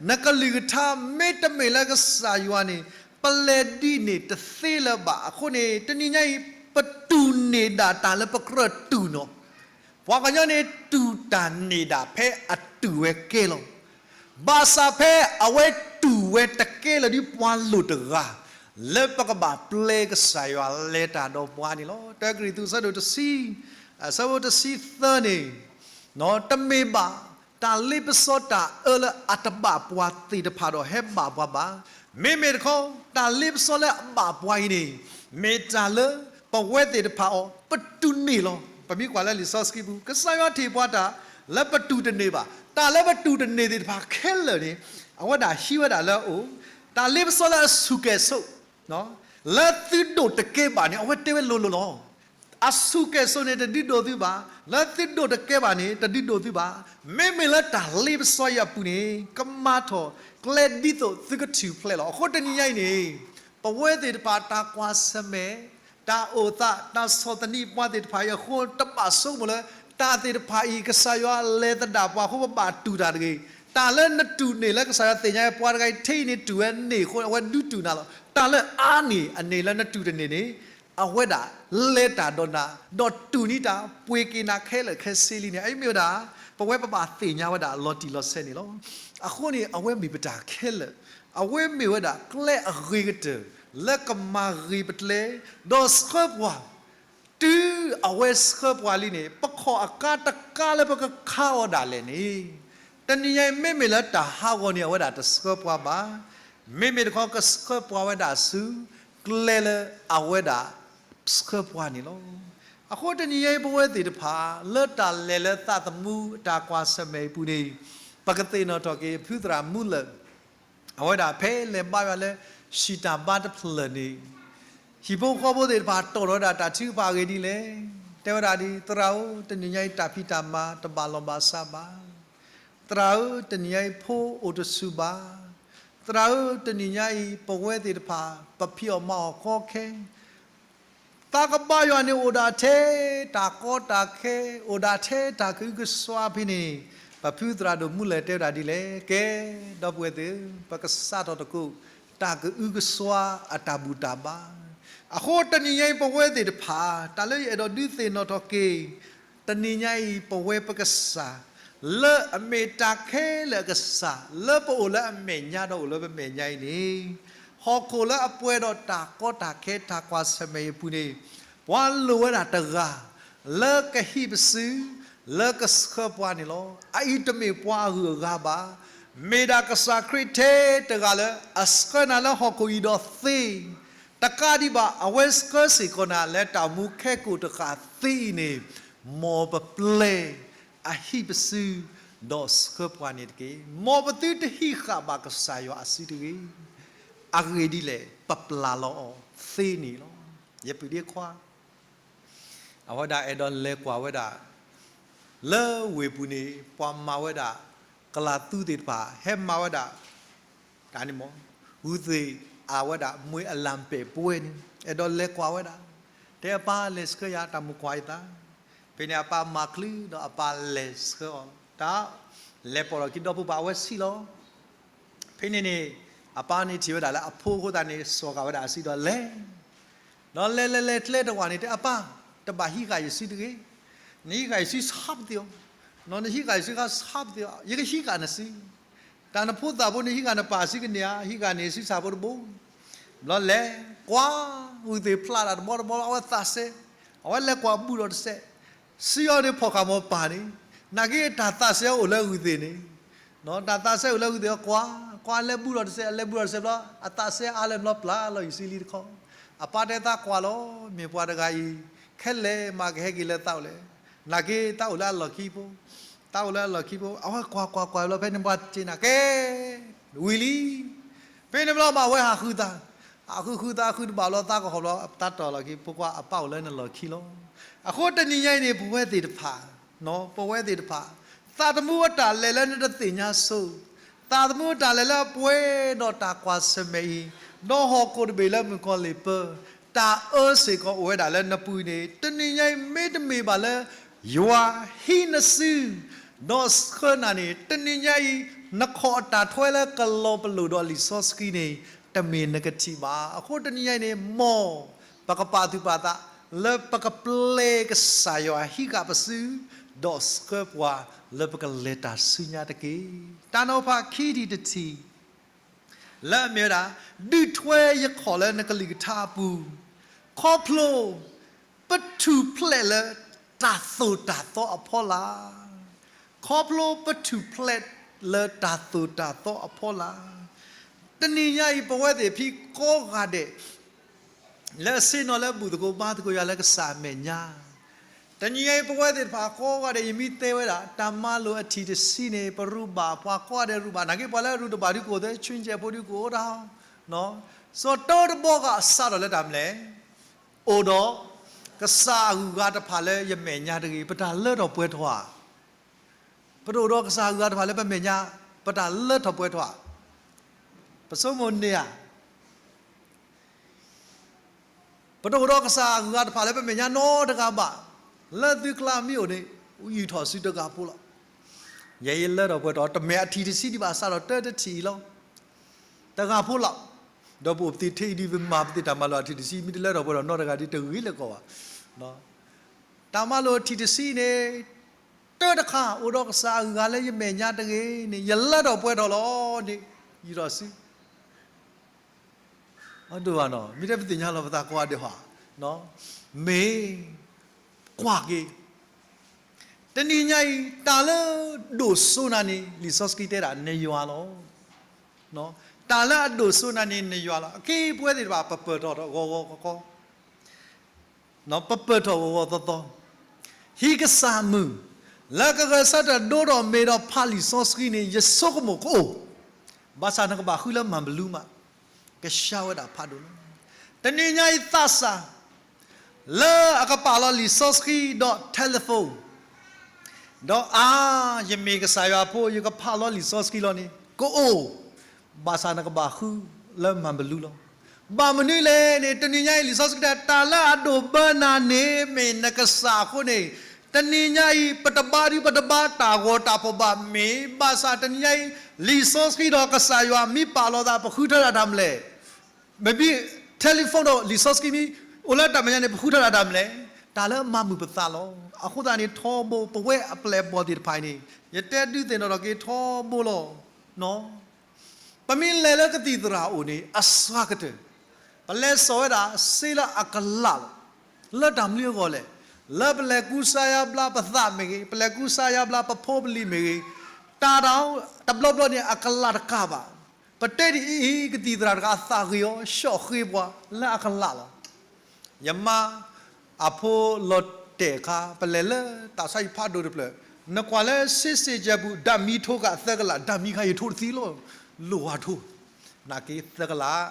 နကလုၢ်ကထါ မ့တမ့ၢ်လၢကစၢ်ယွၤန့ၣ် ပလဲၤဒ်န့ၣ်တသ့လၢၤဘၣ်. အဃိန့ၣ် တနံၤညါအံၤ ပတူၢ်န့ၢ်ဒၣ်တၢ်လၢပကြၢးတူၢ်နီၤ ပှၤကညီန့ၣ် တူၢ်တၢ်န့ၢ်ဒၣ်ဖဲအတူၢ်ဝဲကဲလီၤ. ဘၣ်ဆၣ်ဖဲအဝဲတူၢ်ဝဲတကဲလၢၤဒ်ပှၤလိၤတဂၤ လၢပကဘၣ်ပျဲကစၢ်ယွၤလဲၤတၢ်ဒီးပှၤန့ၣ်လီၤ. တၢကရံၣ်သူး အဆၢဒိၣ်တဆံ, အဆၢဖိတဆံသၢန့ၣ်, တမ့ၢ်ဘၣ် တၢ်လ့ပစီတၢ်အၢလၢအတဘၣ်ပှၤသ့ၣ်တဖၣ်ဒီးဟဲဘၣ်ပှၤဘၣ်. မ့မ့ၢ်တခီ တၢ်လ့ပစီလၢအဘၣ်ပှၤအံၤန့ၣ် မ့ၢ်တၢ်လၢပဝဲသ့ၣ်တဖၣ်အီၤ ပတူၢ်န့ၢ်လီၤ. ပမ့ၢ်ကွၢ်လၢလံာ်စီဆှံပူၤ ကစၢ်ယွၤထံၣ်ပှၤတၢ်လၢပတူၢ်တန့ၢ်ဘၣ်. တၢ်လၢပတူၢ်တန့ၢ်သ့ၣ်တဖၣ်ခဲလၢာ်န့ၣ် အဝဲဒၣ်ဟံးဝဲဒၣ်လၢအအိၣ်, တၢ်လ့ပစီလၢအဆူၣ်ကဲၣ်ဆိး လၢသုဒိၣ်တကဲဘၣ်န့ၣ် အဝဲတဲဝဲလိၤလိၤလီၤ. အဆူၣ်ကဲၣ်ဆိးန့ၣ် တဒုးဒိၣ်သုဘၣ်, လၢသုဒိၣ်တကဲဘၣ်န့ၣ် တဒုးဒိၣ်သုဘၣ်. မ့မ့ၢ်လၢတၢ်လ့ပစီအံၤအပူၤန့ၣ် ကမၤထီၣ်ကျဲဒ်သိးသုကထူၣ်ဖျဲးလီၤ. အဃိတနံၤညါအံၤန့ၣ် ပဝဲသ့ၣ်တဖၣ်တၢ်ကွၢ်ဆၢၣ်မဲာ်, တၢ်အိၣ်သး, တၢ်ဆီၣ်သနံးပှၤသ့ၣ်တဖၣ်အံၤအဃိ တဘၣ်ဆိကမိၣ်လၢ တၢ်သ့ၣ်တဖၣ်အံၤ ကစၢ်ယွၤလဲၤသဒၣ်ပှၤအဃိ ပဘၣ်တူၢ်တၢ်တဂ့ၤ. တၢ်လၢနတူၢ်န့ၢ်လၢကစၢ်ယွၤသ့ၣ်ညါ ပှၤတဂၤအံၤထဲအံၤန့ၣ်တူၢ်ဝဲန့ၢ်အဃိ အဝဲဒုးတူၢ်နၤလီၤ. တၢ်လၢအါန့ၢ် အန့ၣ်လၢနတူၢ်တန့ၢ်န့ၣ် အဝဲဒၣ်လဲၤတၢ်ဒီးနၤ ဒီးတူၢ်န့ၢ်တၢ် ပှ့ၤက့ၤနၤခဲလၢာ်ခဲဆ့လံန့ၣ် အအံၤမ့ၢ်ဝဲဒၣ် ပဝဲပဘၣ်သ့ၣ်ညါဝဲဒၣ်လီၤတံၢ်လီၤဆဲးန့ၣ်လီၤ. အဃိန့ၣ် အဝဲမ့ၢ်ပတၢ်ခဲလၢာ်, အဝဲမ့ၢ်ဝဲဒၣ်ကျဲအဂ့ၤကတၢၢ် လၢကမၤဂ့ၤပကျဲ ဒီးဆှၢပှၤ တုၤအဝဲဆှၢပှၤလံန့ၣ် ပခီၣ်အကါတကါလၢပကခါအီၤဒၣ်လဲာ်န့ၣ်, တနံၤညါအံၤ မ့မ့ၢ်လၢတၢ်ဟးဂီၤန့ၣ် အဝဲဒၣ်တဆှၢပှၤဘၣ်. မ့မ့ၢ်တခီ ကဆှၢပှၤဝဲဒၣ်ဆူ ကျဲလၢအဝဲဒၣ်ဆှၢပှၤန့ၣ်လီၤ. အဃိတနံၤညါအံၤ ပဝဲသ့ၣ်တဖၣ် လၢတၢ်လဲၤလၢသးသမူအတၢ်ကွၢ်ဆၢၣ်မဲာ်အံၤအပူၤန့ၣ် ပကသ့ၣ်နီၣ်ထီၣ်က့ၤ ဖုသရၣ်မူလၢာ် အဝဲဒၣ်ဖဲလဲၤဘါယွၤလၢ ဟံၣ်တၢ်ဘါတဖျၢၣ်န့ၣ် ဟံၣ်ဖိဃီဖိသ့ၣ်တဖၣ်တီၣ်ထီၣ်ဝဲဒၣ်တၢ်ထုကဖၣ်အဂ့ၢ်ဒ်လဲၣ်. တဲဝဲဒၣ်ဒ် သရၣ်ဧၢ, တနံၤညါအံၤတၢ်ဖံးတၢ်မၤတဘၣ်လီၢ်ဘၣ်စးဘၣ်. သရၣ်ဧၢ, တနံၤညါအံၤဖိအိၣ်တဆူၣ်ဘၣ်. သရၣ်ဧၢ, တနံၤညါအံၤ ပဝဲသ့ၣ်တဖၣ် ပဖံးအီၣ်မၤအီၣ်ကီခဲ သးကဘါယွၤန့ၣ်အိၣ်ဒၣ်ထဲတၢ်ကီတၢ်ခဲ, အိၣ်ဒၣ်ထဲတၢ်ကအုကစွါဖဲန့ၣ်, ပဖုသရၣ်ဒိၣ်မူလၢၢ်တဲဝဲဒၣ်ဒ်လဲၣ်, ကဲ, ဒီပုၢ်ဝဲၢ်သ့ၣ်ဧၢ, ပကစးထီၣ်သကိး တၢ်ကအုကစွါအတၢ်ဘူၣ်တၢ်ဘါ. အဃိတနံၤညါအံၤပဝဲသ့ၣ်တဖၣ် တၢ်လၢယအဲၣ်ဒိးဒုးသ့ၣ်နီၣ်ထီၣ်က့ၤ တနံၤညါအံၤ ပဝဲပကစၢ် လၢအမ့ၢ်တၢ်ခဲလၢာ်အကစၢ် လၢပအိၣ်လၢအမဲာ်ညါဒီးအိၣ်လၢပမဲာ်ညါအံၤန့ၣ်, ဟီၣ်ခိၣ်လၢအပှဲၤဒီးတၢ်ကီတၢ်ခဲတၢ်ကွၢ်ဆၢၣ်မဲာ်အံၤအပူၤန့ၣ်, ပှၤလိၣ်ဝဲဒၣ်တဂၤ လၢကဟံးပစု လၢကဆှၢပှၤန့ၣ်လီၤ. အအံၤတမ့ၢ်ပှၤအဂုၤအဂၤဘၣ်. မ့ၢ်ဒၣ်ကစၢ်ခရံာ်ထဲတဂၤလၢအဆှၢနၤလၢဟီၣ်ခိၣ်အံၤဒီးသ့ တကးဒံးဘၣ် အဝဲဆှၢစ့ၢ်ကီးနၤလၢတၢ်အိၣ်မူခဲကိာ်တဃၣ်သ့အံၤန့ၣ်, မ်ပပျဲအဟံးပစု ဒီးဆှၢပှၤန့ၣ်တက့ၢ်. မ်ပသုတဟံးဃာ်ဘၣ်ကစၢ်ယွၤအစုတဂ့ၤ. အဂ့ၢ်ဒ်လဲၣ်, ပပျၢ်လီၤအီၤသ့န့ၣ်လီၤ. ယပုၢ်ဒ့ခွါ အဝဲဒၣ်အဲၣ်ဒိးလဲၤကွၢ်ဝဲဒၣ် လၢဝ့ၢ်ပူၤန့ၣ် ပှၤမၤဝဲဒၣ် ကလးသူသ့ၣ်တဖၣ် ဟဲမၤဝဲဒၣ် တၢ်န့ၣ်မ့ၢ် ဂုၢ်သ့ၣ်အဝဲဒၣ် မှဲအလၣ်ပဲာ်ပွဲန့ၣ် အဲၣ်ဒိးလဲၤကွၢ်ဝဲဒၣ်, တဲအပၢ်လဲၤဆှၢယၤတၢ်မုၢ်ကွၢ်အသး, ဖဲန့ၣ်အပၢ်မၤချုးဒီးအပၢ်လဲၤဆှၢအီၤ, တၢ်လဲၤပိာ်ထီၣ်ခံဒီပုၢ်ဝဲၢ်အဝဲဆံးလီၤ. ဖဲန့ၣ်န့ၣ် အပၢ်န့ၣ်ထံၣ်ဝဲဒၣ်လၢအဖိအဃိသတးန့ၣ် စိာ်ဃာ်ဝဲဒၣ်အစုဒီးလဲၤ ဒီးလဲၤလဲၤလဲၤကျဲတဝာ်န့ၣ် တဲအပၢ်, တဘၣ်ဟံးဃာ်ယစုတဂ့ၤ. နဟံးဃာ်ယစုဆါပသ့အီၤ, နဟံးဃာ်ယစုခါဆါပသ့အီၤ, ယကဟံးဃာ်နစု, တၢ်နဖိသၣ်ဖိန့ၣ် ဟံးဃာ်နပၢ်စုကန့ၢ်ဧါ, ဟံးဃာ်န့ၢ်စုဆၣ်ဖိတဘိ. ဘျီလဲၤကွၢ် ဂုၢ်သ့ၣ်ဖျးတၢ်တဘီတဘီ အဝဲသးစဲ, အဝဲလဲၤကွၢ်ဘူးဒီးတစဲး, စုအီၤန့ၣ်ဖီၣ်ဃာ်မ့ၢ်ပၢ်န့ၣ်, နာ်က့တၢ်သးစဲအိၣ်လၢဂုၢ်သ့ၣ်န့ၣ် တၢ်သးစဲအိၣ်လၢဂုၢ်သ့ၣ်အကွၢ်, ကွၢ်လဲၤဘူးဒီးတစဲး, အလဲၤဘူးဒီးတစဲးဘျီ အသးစဲအါလဲၣ်ဘျီ ပျၢ်လီၤယစုလံတခီ. အပၢ်တဲသးကွၢ်လီၤ, မ့ၢ်ပှၤတဂၤအံၤ ခဲလၢာ်မးကဟဲက့ၤလၢသးအိၣ်လဲၣ်. နာ်က့သးအိၣ်လၢအလီၢ်ခံဖိ, သးအိၣ်လၢအလီၢ်ခံဖိ, အဝဲကွၢ်ကွၢ်ကွၢ်ဘျီ ဖဲန့ၣ်ပှၤစ့နၤကဲ ဝံၤလံ. ဖဲန့ၣ်ဘျီဘၣ်ဝဲဟးဃုသး, ဟးဃုဃုသးဃုတဘၣ်ဘျီ သးကဟီၣ်ဘျီ သးတီၢ်လီၢ်ခံ, ဖိခွါအပၢ်အိၣ်လၢနလီၢ်ခံလီၤ. အဃိတနံၤညါအံၤန့ၣ် ပဝဲသ့ၣ်တဖၣ်, ပဝဲသ့ၣ်တဖၣ်, သးသမူအတၢ်လဲၤလၢနတသ့ၣ်ညါဆိ, သးသမူအတၢ်လဲၤလၢအပှဲၤဒီးတၢ်ကွၢ်ဆၢၣ်မဲာ်အံၤ, ဒီးဟီၣ်ခိၣ်တဘ့ၣ်လၢမုၣ်ကီၤလံၢ်ပၢ, တၢ်အၢစ့ၢ်ကီးအိၣ်ဝဲဒၣ်လၢနပူၤအံၤန့ၣ် တနံၤညါအံၤ မ့တမ့ၢ်ဘၣ်လၢ ယွၤဟံးနစု ဒီးဆှၢနၤန့ၣ် တနံၤညါအံၤ နခီၣ်အတၢ်ထွဲလၢကလီၤပလိာ်ဒီးလံာ်စီဆှံန့ၣ် တမ့ၢ်နကထံၣ်ဘၣ်. အဃိတနံၤညါအံၤန့ၣ် မ်ပကပာ်သူၣ်ပာ်သး လၢပကပျဲကစၢ်ယွၤဟံးဃာ်ပစု ဒီးဆှၢပှၤလၢပကလဲၤတၢ်ဆူညါတက့ၢ်. တၢ်နီၤဖးခံထံၣ်တထံၣ် လၢအမ့ၢ်ဝဲဒၣ် ဒုးထွဲယခီၣ်လၢနကလုၢ်ကထါအပူၤ, ခီဖျိ ပထူၣ်ဖျဲးလၢတၢ်သိၣ်တၢ်သီအဖီလာ်, ခီဖျိပထူၣ်ဖျဲးလၢတၢ်သိၣ်တၢ်သီအဖီလာ်. တနံၤညါအံၤ ပဝဲသ့ၣ်ဖံကိးဂၤဒဲး လၢအဆ့ၣ်နီၤလၢဘူၣ်သကိးဘါသကိးယွၤလၢကစၢ်အမဲာ်ညါ တနံၤညါအံၤ ပဝဲသ့ၣ်တဖၣ်ကိးဂၤဒဲး ယမ့ၢ်တဲဝဲဒၣ် တၢ်မၤလိာ်အထံၣ်တဆံန့ၣ် ပရူးဘၣ် ပှၤကိးဂၤဒဲးရူးဘၣ် နာ်က့ပှၤလၢအရူးတဘၣ်ဒုးကအိၣ်သ့ ဆူညဲၣ်ဖိဒုးကအိၣ်တၢ်, စီၤတၢတဘီဂၤ အစးထီၣ်လၢတၢ်မနုၤလဲၣ်, အိၣ်ဒီး ကစၢ်အဂုၤအဂၤတဖၣ်လၢယမဲာ်ညါတဂ့ၤ ပတၢ်လၢထီၣ်ပှဲၤထီၣ်ဧါ. ပတအိၣ်ဒီးကစၢ်အဂုၤအဂၤတဖၣ်လၢပမဲာ်ညါ ပတၢ်လၢထီၣ်ပှဲၤထီၣ်ဧါ. ပဆိကမိၣ်န့ၢ်ဧါ. ပတအိၣ်ဒီးကစၢ်အဂုၤအဂၤတဖၣ်လၢပမဲာ်ညါနီတဂၤဘၣ်. လၢသုကျါမ့ၢ်အိၣ်န့ၣ် ယူာ်ထီၣ်စုတဂၤဖိလီၤ. ယဲယလၢထီၣ်ပှဲၤထီၣ် တမ့ၢ်အထံၣ်တဆံဒံးဘၣ် စးထီၣ်တၢတထံၣ်အံၤလီၤ. တဂၤဖိလီၤ. ဒီးပအိၣ်ပသ့ၣ်ထံၣ်အံၤဒ် ပမၤပသ့ၣ်တၢ်မၤလိာ်အထံၣ်တဆံ မ့ၢ်တလၢထီၣ်ပှဲၤထီၣ်နီတဂၤဒ် တဂ့ၤလၢၤကီးဘၣ်. တၢ်မၤလိာ်အထံၣ်တဆံန့ၣ် တၢ်တခါ အိၣ်ဒီးကစၢ်အဂၤလၢယမဲာ်ညါတဂ့ၤန့ၣ် ယလၢထီၣ်ပှဲၤထီၣ်လီၤန့ၣ် ယူာ်ထီၣ်စု အဒိၣ်ဘၣ်နီၤ မ့ၢ်တဲပသ့ၣ်ညါလီၤပသးကိးဂၤဒဲးဟီ, မ့ၢ်ကွၢ်က့ၤ တနံၤညါအံၤ တၢ်လၢဒိၣ်စိနၤန့ၣ် လံာ်စီဆှံတဲဒၣ်နယွၤလီၤ. တၢ်လၢအဒိၣ်စိနၤန့ၣ်နယွၤလီၤ. အခဲအံၤပဝဲသ့ၣ်တဖၣ် ပပၢၢ်ထီၣ်ဂီၤဂီၤခီခီ ပပၢၢ်ထီၣ်ဂီၤဂီၤသီသီ, ဟံးကစၢ်မုၢ် လၢကဂဲၤဆၢထၢၣ်ဒိဒီးမ့ၢ်ဒီးဖးလံာ်စီဆှံန့ၣ် ယဆိကမိၣ်ကအိၣ်, ဘၣ်ဆၣ်နကဘၣ်ဃုလၢမၤဘလူးမး, ကဆှါဝဲဒၣ်ဖးဒိၣ်လီၤ. တနံၤညါအံၤသးစၢ် လၢအကပာ်လီၤလံာ်စီဆှံဒီး telephone ဒီးအါ ယမ့ၢ်ကစၢ်ယွၤအဖိ ယကဖးလီၤလံာ်စီဆှံလီၤန့ၣ် ကအိၣ်, ဘၣ်ဆၣ်နကဘၣ်ဃုလၢမၤဘလူးလီၤ. ဘၣ်မနုၤလဲၣ်န့ၣ် တနံၤညါအံၤ လံာ်စီဆှံတဲ တၢ်လၢအဒိၣ်ဘၢနၤန့ၣ် မ့ၢ်နကစၢ်အဃိန့ၣ်, တနံၤညါအံၤ ပတဘါဒု ပတဘါတၢ်ဂီၤတၢ်ဖီၣ်ဘၣ်မ့ၢ်, ဘၣ်ဆၣ်တနံၤညါအံၤ လံာ်စီဆှံဒီးကစၢ်ယွၤမ့ၢ်ပာ်လီၤသး ပဃုထၢဒၣ်တၢ်မနုၤလဲၣ်. မ့ၢ်ဘၣ် telephone ဒီးလံာ်စီဆှံမ့ၢ် အိၣ်လၢတၢ်မဲာ်ညါန့ၣ် ပဃုထၢဒၣ်တၢ်မနုၤလဲၣ်. တၢ်လၢမၤမုာ်ပသးလီၤ. အဃိသတးန့ၣ် ထီဘိ ပဝဲအပျဲၢ်အဘီၣ်သ့ၣ်တဖၣ်အံၤန့ၣ် ယတဲဒုးသ့ၣ်နီၣ်ထီၣ်က့ၤထီဘိလီၤ. ပမ့ၢ်လဲၤလၢကသံၣ်သရၣ်အအိၣ်န့ၣ် အစှၤကတၢၢ် ပလဲၤစိာ်ဝဲဒၣ် စ့လၢအကလးလီၤ. လၢတၢ်မနုၤအဂီၢ်လဲၣ်. လၢပလဲၤကူစါယါဘျါပသးမ့ၢ်ဂ့ၤ, ပလဲၤကူစါယါဘျါပဖိပလံၤမ့ၢ်ဂ့ၤ, တၢ်တၢ်တဘျီဘျီန့ၣ် အကလးတကးဘၣ်. ပတဲဒ်အံၤအံၤ ကသံၣ်သရၣ်တဂၤအသးဂ့ၤအီၤ ဆှီၣ်ဃ့ပှၤလၢအကလးလီၤ. ယမါအဖိလီၤတဲာ်အခါ ပလဲၤလၢတၢ်ဆါဟံၣ်ဖးဒိၣ်တဖျၢၣ်, နကွၢ်လၢစ့စ့ၣ်ကဲၤပူၤ ဓာတ်မီး ထိးကးသၢကလး, ဓာတ်မီး ခါယထိးတသံလီၤ, လိၣ်ဝါထိး, နာ်က့သၢကလး.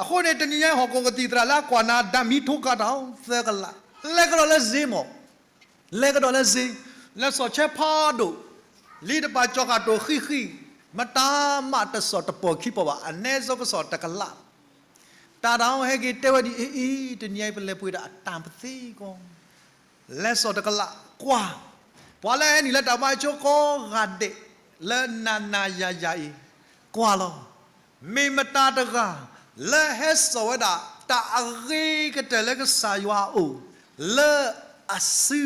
အဃိန့ၣ် တနံၤညါအံၤ ဟီၣ်ခိၣ်ကသံၣ်သရၣ်လၢအကွၢ်နၤ ဓာတ်မီး ထိးကးတၢ်သၢကလး, လဲၤကဒီးလၢစ့မး, လဲၤကဒီးလၢစ့, လဲၤစိာ်ဆဲဖးဒိၣ်, လံာ်တပာ်ကၠီၣ်ဃာ်တိၢ်ဃံဃံ, မတၤမးတစိာ်တပီၢ်ခံပီၢ်ဘၣ်, အနည်းဆုံးကစိာ်တကလး တၢ်တၢ်ဟဲက့ၤတဲဝဲဒ်အံၤအံၤ တနံၤညါအံၤ ပလဲၤပှ့ၤဒၣ်အတၢ်ပသ့ကီး, လဲၤစိာ်တကလးကွၢ်, ပှၤလၢဟဲနုာ်လၢတၢ်မၤဆိကိးဂၤဒဲး လၢနၤနၤယၤယၤအံၤ, ကွၢ်လီၤ. မ့ၢ်မတၤတဂၤ လၢဟဲစိာ်ဝဲဒၣ် တၢ်အဂ့ၤကတၢၢ်လၢကစၢ်ယွၤအအိၣ်, လၢအစု,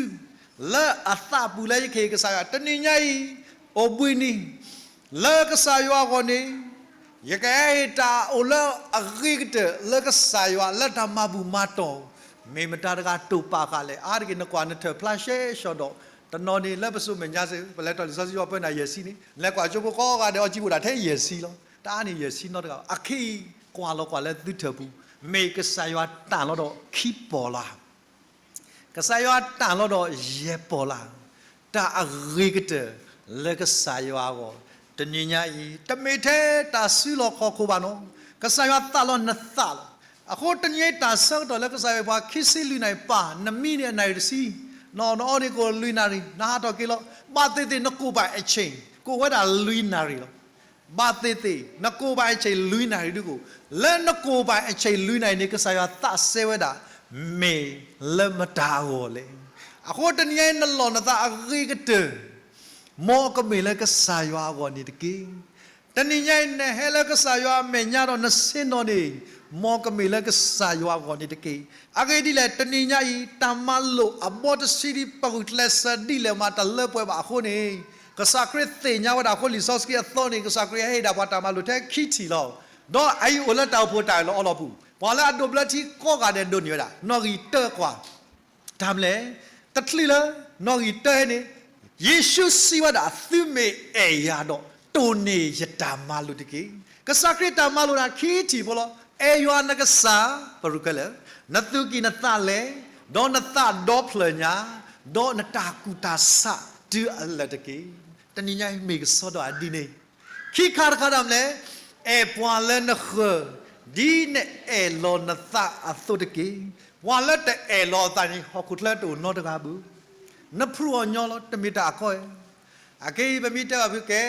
လၢအသးပူၤလၢယကဟ့ၣ်ကစၢ်ယွၤ တနံၤညါအံၤ, အိၣ်ဘှံးနံၤ လၢကစၢ်ယွၤအဂီၢ်န့ၣ်, ယကဟဲဟ့ၣ်တၢ်အိၣ်လၢအဂ့ၤကတၢၢ်လၢကစၢ်ယွၤ လၢတၢ်မၤဘူၣ်မၤတီၢ်, မ့ၢ်မတၤတဂၤတိာ်ပာ်ဃာ်လဲၣ်. အါတက့ၢ် နကွၢ်နထၢၣ်ဖျါရှဲရှီၤဒီး, တနီၤန့ၣ်လၢပစိၤမဲာ်ညါစ့ၢ် ပလဲၤထီၣ်လံာ်စီဆှံအီၤပၢနၤယဲၢ်ဆံန့ၣ် လဲၤကွၢ်ကၠိဖိကိးဂၤဒဲး အီကၠံအိၣ်ဒၣ်ထဲယဲၢ်ဆံလီၤ. တၢ်အါန့ၣ်ယဲၢ်ဆံနီတဂၤဘၣ်. အခဲအံၤ ကွၢ်လီၤကွၢ်လၢသုထၢၣ်ပူၤ, မ့ၢ်ကစၢ်ယွၤတၢ်လီၤဒီးခံပီၢ်လၢ ကစၢ်ယွၤတၢ်လီၤဒီးယဲၢ်ပီၢ်လၢ်, တၢ်အဂ့ၤကတၢၢ်လၢကစၢ်ယွၤအဂီၢ်, တနံၤညါအံၤ တမ့ၢ်ထဲတၢ်စုလီၢ်ခီၣ်ခိၣ်ဘၣ်နီၤ, ကစၢ်ယွၤသးလီၤနသးလီၤ. အဃိတနံၤညါအံၤတၢ်ဆၢကတီၢ်လၢကစၢ်ယွၤပှၤခံဆံလွံၢ်နၣ်ရံၣ်ပၢ်, နမံန့ၣ်အနၣ်ရံၣ်တဆံ, နအီၣ်န့ၣ်ကအိၣ်လွံၢ်နၣ်ရံၣ်, နဟးထီၣ်က့ၤလီၤ. ဘၣ်သ့ၣ်သ့ၣ်နကိၣ်ဘၣ်အဆ့ၣ်, ကအိၣ်ဝဲဒၣ်လွံၢ်နၣ်ရံၣ်လီၤ. ဘၣ်သ့ၣ်သ့ၣ် နကိၣ်ဘၣ်အဆ့ၣ်လွံၢ်နၣ်ရံၣ်ဒုးကအိၣ်, လၢနကိၣ်ဘၣ်အဆ့ၣ်လွံၢ်နၣ်ရံၣ်န့ၣ် ကစၢ်ယွၤသးစဲဝဲဒၣ်, မ့ၢ်လၢမတၤအဂီၢ်လဲၣ်. အဃိတနံၤညါအံၤနလီၢ်နသးအဂ့ၤကတၢၢ်, မ်ကမ့ၢ်လၢကစၢ်ယွၤအဂီၢ်န့ၣ်တက့ၢ်. တနံၤညါအံၤနဟဲလၢကစၢ်ယွၤအမဲာ်ညါဒီးနဆ့ၣ်နီၤန့ၣ်, မ်ကမ့ၢ်လၢကစၢ်ယွၤအဂီၢ်န့ၣ်တက့ၢ်. အဂ့ၢ်ဒ်လဲၣ် တနံၤညါအံၤ တၢ်မၤလိာ်အဘီတဆံဒ်ပဂုာ်ကျဲးစၢးဒ်လဲၣ်မး တလၢပှဲၤဘၣ်အဃိန့ၣ်, ကစၢ်ခရံာ်သ့ၣ်ညါဝဲဒၣ်အဃိ လံာ်စီဆှံအသီန့ၣ် ကစၢ်ခရံာ်ဟဲဟ့ၣ်ဒၣ်ပှၤတၢ်မၤလိာ်ထဲခံထံၣ်လီၤ. ဒီးအအံၤအိၣ်လၢတၢ်အိၣ်ဖှိၣ်တၢ်အၢၣ်လီၤအီလီၤပူၤ, ပှၤလၢအဒိးဘျၢထံကိးဂၤဒဲးဒိးန့ၢ်ဝဲဒၣ်, နီၣ်ဂံၢ်တၢကွၢ် တၢ်မနုၤလဲၣ်, တချုးလၢ နီၣ်ဂံၢ်တၢဟဲန့ၣ်, ယ့ၣ်ၡူးစံးဝဲဒၣ် သုမ့ၢ်အဲၣ်ယၤဒီး တိၢ်န့ၢ်ယတၢ်မၤလိာ်တက့ၢ်. ကစၢ်ခရံာ်တၢ်မၤလိာ်တၢ်ခံထံၣ်ဖိလီၤ. အဲၣ်ယွၤနကစၢ် ပရူၢ်ခဲလၢာ်, နသူၣ်ကံၢ်နသးလဲ, ဒီးနသးဒီဖျၢၣ်ညါ, ဒီးနတၢ်ကူၣ်တၢ်ဆးတုၤအလၢာ်တက့ၢ်. တနံၤညါအံၤမ့ၢ်ကစီဒီးဒ်န့ၣ်, ခံခါတခါတၢ်မနုၤလဲၣ်, အဲၣ်ပှၤလၢနဃၢၤ ဒ်နအဲၣ်လီၤနသးအသိးတက့ၢ်. ပှၤလၢတအဲၣ်လီၤအသးန့ၣ် ဟီၣ်ခိၣ်ချၢတအိၣ်နီတဂၤဘၣ်. နဖုးအီၤညီလီၤ တမ့ၢ်တၢ်အကီဧါ. အခဲအံၤပမ့ၢ်တဲဘၣ်ဖုကဲ,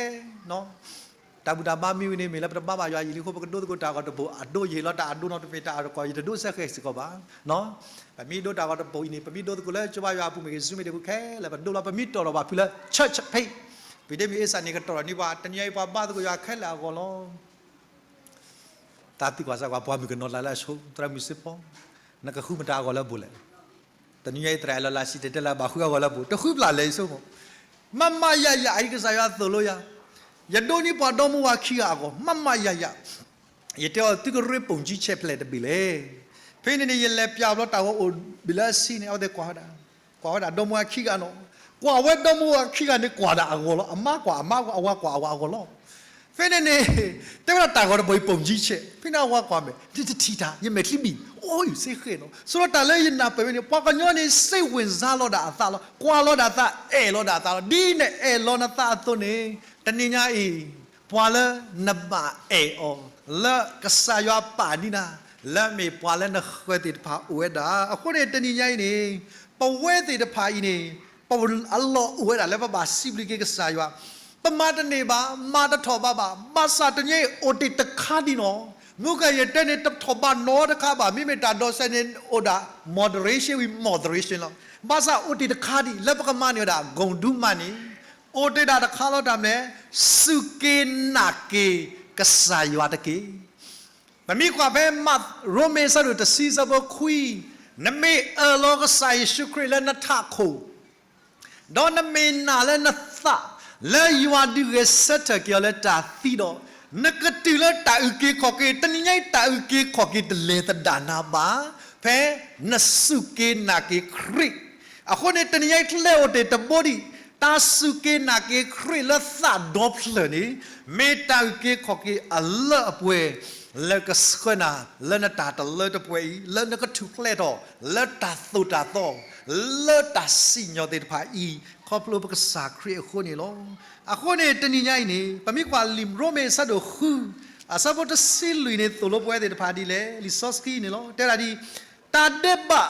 တၢ်ဘူၣ်တၢ်ဘါမ့ၢ်ဝံၤန့ၣ် မ့ၢ်လၢပတဘါဘၣ်ယွၤအံၤလံအဃိ ပကဒိသကိးတၢ်ဂီၤတဘိအဒိ ယဟ့ၣ်လီၤတၢ်အဒိနီတမ့ၢ်တၢ်အတကီၢ် ယတဒိစဲဃဲၤစ့ၢ်ကီးဘၣ်. ပမ့ၢ်ဒိတၢ်ဂီၤတဘိအံၤန့ၣ် ပမ့ၢ်ဒိသကိးလၢကၠိဘါယွၤအပူၤမ့ၢ်ဂ့ၤ စုမ့ၢ်ဂ့ၤ ခဲလၢာ်ပဒိလီၤ. ပမ့ၢ်တီၣ်ထီၣ်ဘၣ်ဖုလၢ church page ပ့ၤဒ့မုၣ်အ့စၢ်န့ၣ် ကတီၣ်ထီၣ်န့ၢ်ပှၤ တနံၤအံၤပှၤဘါသကိးယွၤခဲလၢာ်အဂီၢ်လီၤ. တၢ်သံကွၢ်စၢ်ကွၢ် ပှၤမုၣ်ကနီၤလၢ်လၢအဆိ သရၣ်မုၣ်စ့ဖီ နကဃုမတၤအဂီၢ်လၢအဘူးလဲၣ်. တနံၤညါအံၤ သရၣ်အဲၣ်လီၤလၢ်စံၣ်တဲၤတဲလၢဘၣ်ဃုအဂီၢ်လၢအဘူး တဃုပျၢ်လဲၤအံၤဆိကမိၣ်, မ့မ့ၢ်ယၤယၤအံၤ ကစၢ်ယွၤသိၣ်လိယၤ, ယဒိးန့ၢ်ပှၤဒီမါဝၤခံဂၤအဂီၢ် မ့မ့ၢ်ယၤယၤ, ယတဲအီၤ သုကရ့ ပုံကြီးချယ် ဖဲလဲၣ်တဘ့ၣ်လဲၣ်. ဖဲန့ၣ်န့ၣ် ယလဲၤပျၢ်ဘျီတၢ်ဂီၤအိၣ်ဘ့ၣ်လၢအဆံန့ၣ် အဝဲသ့ၣ်ကွၢ်ဝဲဒၣ်, ကွၢ်ဝဲဒၣ်ဒီမါဝၤခံဂၤနီၤ, ကွၢ်ဝဲဒီမါဝၤခံဂၤန့ၣ် ကွၢ်ဒၣ်အဂီၢ်လီၤ. အမါကွၢ်အမါအဂီၢ် အဝၤကွၢ်အဝၤအဂီၢ်လီၤ. ဖဲန့ၣ်န့ၣ် တဲဝဲဒၣ်တၢ်ဂီၤတဘိအံၤ ပုံကြီးချယ်, ဖဲန့ၣ်အဝၤကွၢ်မဲာ် နတထံၣ်တၢ် ယမဲာ်ချံဘံၣ် အိၣ်စ့ဃဲၤနီၤ. ဆိလီၤတၢ်လၢယနၢ်ပၢၢ်ဝဲန့ၣ် ပှၤကညီန့ၣ် စိတ်ဝင်စားလီၤဒၣ်အသးလီၤ. ကွၢ်လီၤဒၣ်သး အဲၣ်လီၤဒၣ်သးလီၤ. ဒ်နအဲၣ်လီၤနသးအသိးန့ၣ် တနံၤညါအံၤ ပှၤလၢနဘၣ်အဲၣ်အီၤ လၢကစၢ်ယွၤပာ်ဒံးနၤ လၢအမ့ၢ်ပှၤလၢနဃၢၤသ့ၣ်တဖၣ်အိၣ်ဝဲဒၣ်. အဃိန့ၣ် တနံၤညါအံၤန့ၣ် ပဝဲသ့ၣ်တဖၣ်အံၤန့ၣ် ပအလီၢ်အိၣ်ဝဲဒၣ်လၢပဘၣ်စံးဘျုးက့ၤကစၢ်ယွၤ, ပမၤတန့ၢ်ဘၣ်, မၤတထီၣ်ဘးဘၣ်, ဘၣ်ဆၣ်တနံၤအံၤအိၣ်တ့ၢ်တခါဒံးနီၤ. မုၢ်ကယဲၢ်တဲန့ၣ် တထီၣ်ဘးနီတခါဘၣ်. မ့မ့ၢ်တၢ်ဒိးစဲန့ၣ်အိၣ်ဒၣ် moderation ဝံၤ moderation လီၤ. ဘၣ်ဆၣ်အိၣ်တ့ၢ်တခါဒံး လၢပကမၤန့ၢ်ဝဲဒၣ် ဂုဏ်ဒူမၤန့ၣ် အိၣ်တ့ၢ်ဒၣ်တခါလီၤ. တၢ်မနုၤလဲၣ်, စူၢ်က့ၤနာ်က့ၤကစၢ်ယွၤတက့ၢ်. ပမ့ၢ်ကွၢ်ဖဲ ရိမ့ၤအဆၢဒိၣ်တဆံအဆၢဖိခွံ, နမ့ၢ်အၢၣ်လီၤကစၢ်ယ့ၣ်ၡူးခရံာ်လၢနထးခိၣ် ဒီးနမ့ၢ်နာ်လၢနသး လၢယွၤဒုးဂဲၤဆၢထၢၣ်က့ၤအီၤလၢတၢ်သံဒီး, နကတုၤလၢတၢ်အုၣ်က့ၤခီၣ်က့ၤ. တနံၤညါအံၤ တၢ်အုၣ်က့ၤခီၣ်က့ၤတလဲၤသဒၣ်နၤဘၣ်, ဖဲနစူၢ်က့ၤနာ်က့ၤခရံာ်. အဃိန့ၣ် တနံၤညါအံၤ ကျဲအိၣ်တ့ၢ်တဘိဒံး, တၢ်စူၢ်က့ၤနာ်က့ၤခရံာ်လၢသးဒီဖျၢၣ်န့ၣ် မ့ၢ်တၢ်အုၣ်က့ၤခီၣ်က့ၤအလၢအပှဲၤ လၢကဆှၢနၤ လၢနတၢ်တလၢတပှဲၤအံၤ လၢနကထူၣ်ဖျဲးထီၣ် လၢတၢ်သိၣ်တၢ်သီ လၢတၢ်စံၣ်ညီၣ်သ့ၣ်တဖၣ်အံၤ ခီဖျိပကစၢ်ခရံာ်အဃိန့ၣ်လီၤ. အဃိန့ၣ် တနံၤညါအံၤန့ၣ် ပမ့ၢ်ကွၢ်လံာ်ရိမ့ၤအဆၢဒိၣ်ဃု အဆၢဖိတဆံလွံၢ်န့ၣ် သိၣ်လိပဝဲသ့ၣ်တဖၣ်ဒ်လဲၣ်, လံာ်စီဆှံန့ၣ်လီၤ. တဲဒၣ်ဒ် တၢ်ဒဲးဘး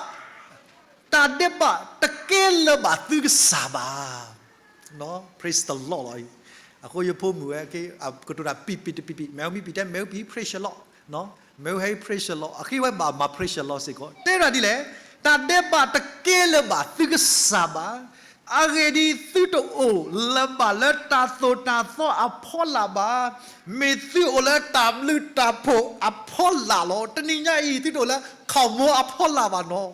တၢ်ဒဲးဘးတကဲလၢၤဘၣ်သုကစၢ်ဘၣ်. Praise the Lord လီၤ. အဃိယဖိမုၣ်ဝဲ ကတိၤတၢ်ပံာ်ပံာ်တပံာ်ပံာ် မဲဝံပံာ်တဲ မဲဝံပံာ် praise the Lord, မဲဝံဟဲ praise the Lord အဃိဝဲဘၣ်မၤ praise the Lord စ့ၢ်ကီး တဲဒၣ်ဒ်လဲၣ်, တၢ်ဒဲးဘးတကဲလၢၤဘၣ်သုကစၢ်ဘၣ်. အဂ့ၢ်ဒ်အံၤ, သုတအိၣ်လၢၤဘၣ်လၢတၢ်သိၣ်တၢ်သီအဖီလာ်ဘၣ်, မ့ၢ်သုအိၣ်လၢတၢ်ဘျုးတၢ်ဖှိၣ်အဖီလာ်လီၤ. တနံၤညါအံၤ သုတအိၣ်လၢ ခီၣ်မိအဖီလာ်ဘၣ်နီၤ,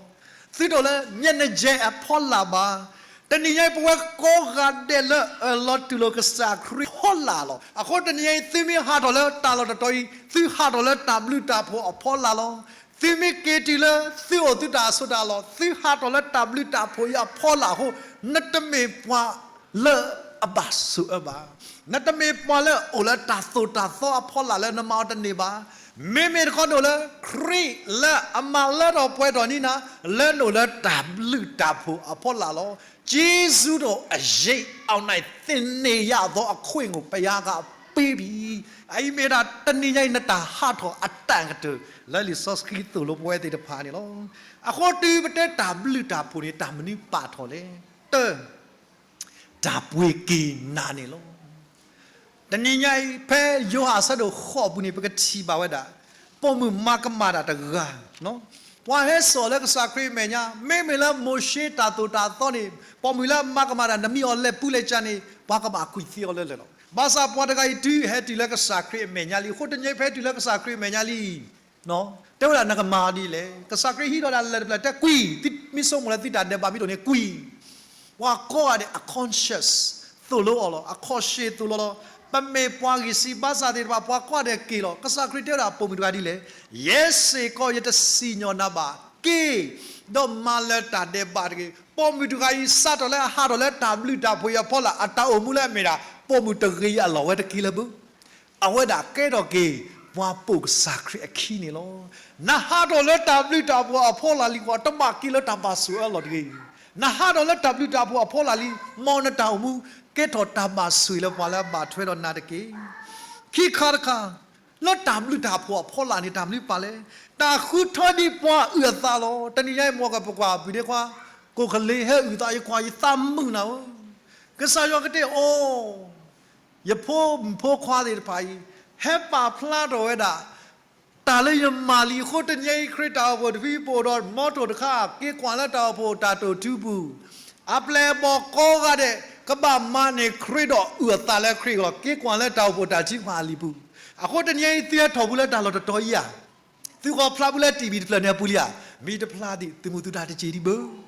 သုတအိၣ်လၢ manager အဖီလာ်ဘၣ်. တနံၤညါအံၤ ပဝဲကိးဂၤဒဲးလၢအၢၣ်လီၤတူၢ်လိာ်ကစၢ်ခရံာ်အဖီလာ်လီၤ. အဃိတနံၤညါအံၤ သုမ့ၢ်ဟးထီၣ်လၢတၢ်လီၢ်တတီၤအံၤ သုဟးထီၣ်လၢတၢ်ဘျုးတၢ်ဖှိၣ်အဖီလာ်လီၤ. သုမ့ၢ်က့ၤတုၤလၢသုအိၣ်သုတၢ်အစိတၢ်ကမီၤ သုဟးထီၣ်လၢတၢ်ဘျုးတၢ်ဖှိၣ်အံၤအဖီလာ်အဃိ နတမ့ၢ်ပှၤလၢအဘၣ်ဆိၣ်အၢဘၣ်. နတမ့ၢ်ပှၤလၢအအိၣ်လၢတၢ်သိၣ်တၢ်သီအဖီလာ်လၢနမၤအီၤတန့ၢ်ဘၣ်. မ့မ့ၢ်တခီဒိၣ်လၢ ခရံာ်လၢအမၤလၢထီၣ်ပှဲၤထီၣ်န့ၢ်နၤ လၢနအိၣ်လၢတၢ်ဘျုးတၢ်ဖှိၣ်အဖီလာ်လီၤ. ကျေးဇူးတော်အရိပ် အောင်နိုင်သေ နေရသောအခွင့်ကို ဘုရားကပေးပြီ. အအံၤမ့ၢ်ဒၣ်တနံၤညါအံၤ နတၢ်ဟးထီၣ်အတၢ်ကတၢၢ် လၢလံာ်စီဆှံသိၣ်လိပဝဲသ့ၣ်တဖၣ်န့ၣ်လီၤ. အဃိတုၤပတဲတၢ်ဘျုးတၢ်ဖှိၣ်န့ၣ် တၢ်မနုၤပာ်ထီၣ်လဲၣ်. တၢ် တၢ်ပှ့ၤက့ၤနၤန့ၣ်လီၤ. တနံၤညါအံၤ ဖဲယိၤဟၣ်အဆၢဒိၣ်ဃိးပူၤန့ၣ် ပကထံၣ်ဘၣ်ဝဲဒၣ် ပိာ်မုၣ်မၤကမၣ်တၢ်တဂၤ, ပှၤဟဲစိာ်လၢကစၢ်ခရံာ်အမဲာ်ညါ, မ့မ့ၢ်လၢမိၤၡ့တၢ်သိၣ်တၢ်သီန့ၣ် ပိာ်မုၣ်လၢအမၤကမၣ်တၢ် နမ့ၢ်အီၤလဲၤပူၤလဲၤကၢန့ၣ် ပှၤကဘၣ်ကွံာ်သံအီၤလၢလၢာ်လီၤ. ဘၣ်ဆၣ်ပှၤတဂၤအံၤတုၤဟဲတုၤလၢကစၢ်ခရံာ်အမဲာ်ညါလံ, အဃိတနံၤညါအံၤ ဖဲတုၤလၢကစၢ်ခရံာ်အမဲာ်ညါလံ တဲဝဲဒၣ်နကမၤဒ်လဲၣ်. ကစၢ်ခရံာ်ဟံးထီၣ်ဒၣ်လဲာ်တဖျၢၣ် တဲကွံာ်, သုမ့ၢ်ဆိကမိၣ်လၢသုတၢ်ဒဲးဘးမ့ၢ်တအိၣ်န့ၣ်ကွံာ်. ပှၤကိးဂၤဒဲးအ conscience သိၣ်လိအီၤလီၤ, အခီၣ်ဆ့ၣ်သိၣ်လိလီၤ. ပမ့ၢ်ပှၤဂံၢ်စၢ်ဘါစၢ်သ့ၣ်တဖၣ် ပှၤကိးဂၤဒဲးက့ၤလီၤ. ကစၢ်ခရံာ်တဲဝဲဒၣ်ပိာ်မုၣ်တဂၤဒ်လဲၣ်, ယဲစ့ၢ်ကီးယတစံၣ်ညီၣ်နၤဘၣ်, က့ၤ, ဒီးမၤလၢတၢ်ဒဲးဘးတဂ့ၤ. ပိာ်မုၣ်တဂၤအံၤ စးထီၣ်လၢအဟးထီၣ်လၢတၢ်ဘျုးတၢ်ဖှိၣ်အံၤအဖီလာ် အတၢ်အိၣ်မူလၢအမ့ၢ်ဒၣ် ပိာ်မုၣ်တဂ့ၤအလီၢ်ဝဲတက့ၢ်လၢၤဘၣ်. အဝဲဒၣ်ကဲထီၣ်က့ၤ ပှၤပိာ်ကစၢ်ခရံာ်အခံန့ၣ်လီၤ. နဟးထီၣ်လၢတၢ်ဘျုးတၢ်ဖှိၣ်အဖီလာ်လံ ကွၢ်တဘၣ်က့ၤလၢတၢ်ဘၣ်ဆိၣ်အၢလီၤတဂ့ၤ. နဟးထီၣ်လၢတၢ်ဘျုးတၢ်ဖှိၣ်အဖီလာ်လံ, မ်နတၢ်အိၣ်မူ ကဲထီၣ်တၢ်ဘၣ်ဆိၣ်ဂ့ၤလၢပှၤလၢအဘၣ်ထွဲဒီးနၤတက့ၢ်. ခံခါတခါ, လၢတၢ်ဘျုးတၢ်ဖှိၣ်အဖီလာ်န့ၣ် တၢ်မနုၤပာ်လဲၣ်. တၢ်ဃုထၢဒံးပှၤအုၣ်အသးလီၤ. တနံၤညါအံၤ မ်ကပကွၢ် ပုၢ်ဒ့ခွါ ကိးကလ့ဟဲအုၣ်သး ယကွၢ်ယသးမုာ်နၤဧၢ, ကစၢ်ယွၤကတဲအီၤ ယဖိမုၣ်ဖိခွါသ့ၣ်တဖၣ်အံၤ ဟဲပာ်ဖျါထီၣ်ဝဲဒၣ် တၢ်လၢယမၤလံအဃိ တနံၤအံၤ ခရံာ်တၢ်အိၣ်ဖှိၣ်တဖု ပအိၣ်ဒီးမီထိၣ်တခါ က့ၤကွၢ်လၢတၢ်အိၣ်ဖှိၣ်တၢ်တိာ်ထူပူၤ, အပျဲၢ်အဘီၣ်ကိးဂၤဒဲး ကဘၣ်မၤန့ၢ်ခရံာ်ဒီးအုၣ်အသးလၢခရံာ်အဂီၢ် က့ၤကွၢ်လၢတၢ်အိၣ်ဖှိၣ်တၢ်ထုကဖၣ်အလံာ်ပူၤ, အဃိတနံၤအံၤ သုဟဲထီၣ်ပူၤလၢတၢ်လီၢ်တတီၤအံၤဧါ, သုဂီၤဖျါပူၤလၢ TV တဖျၢၣ်န့ၣ်အပူၤလံဧါ, မ့ၢ်တဖျါဒံး သုမူသုဒါတစဲးဒံးဘၣ်.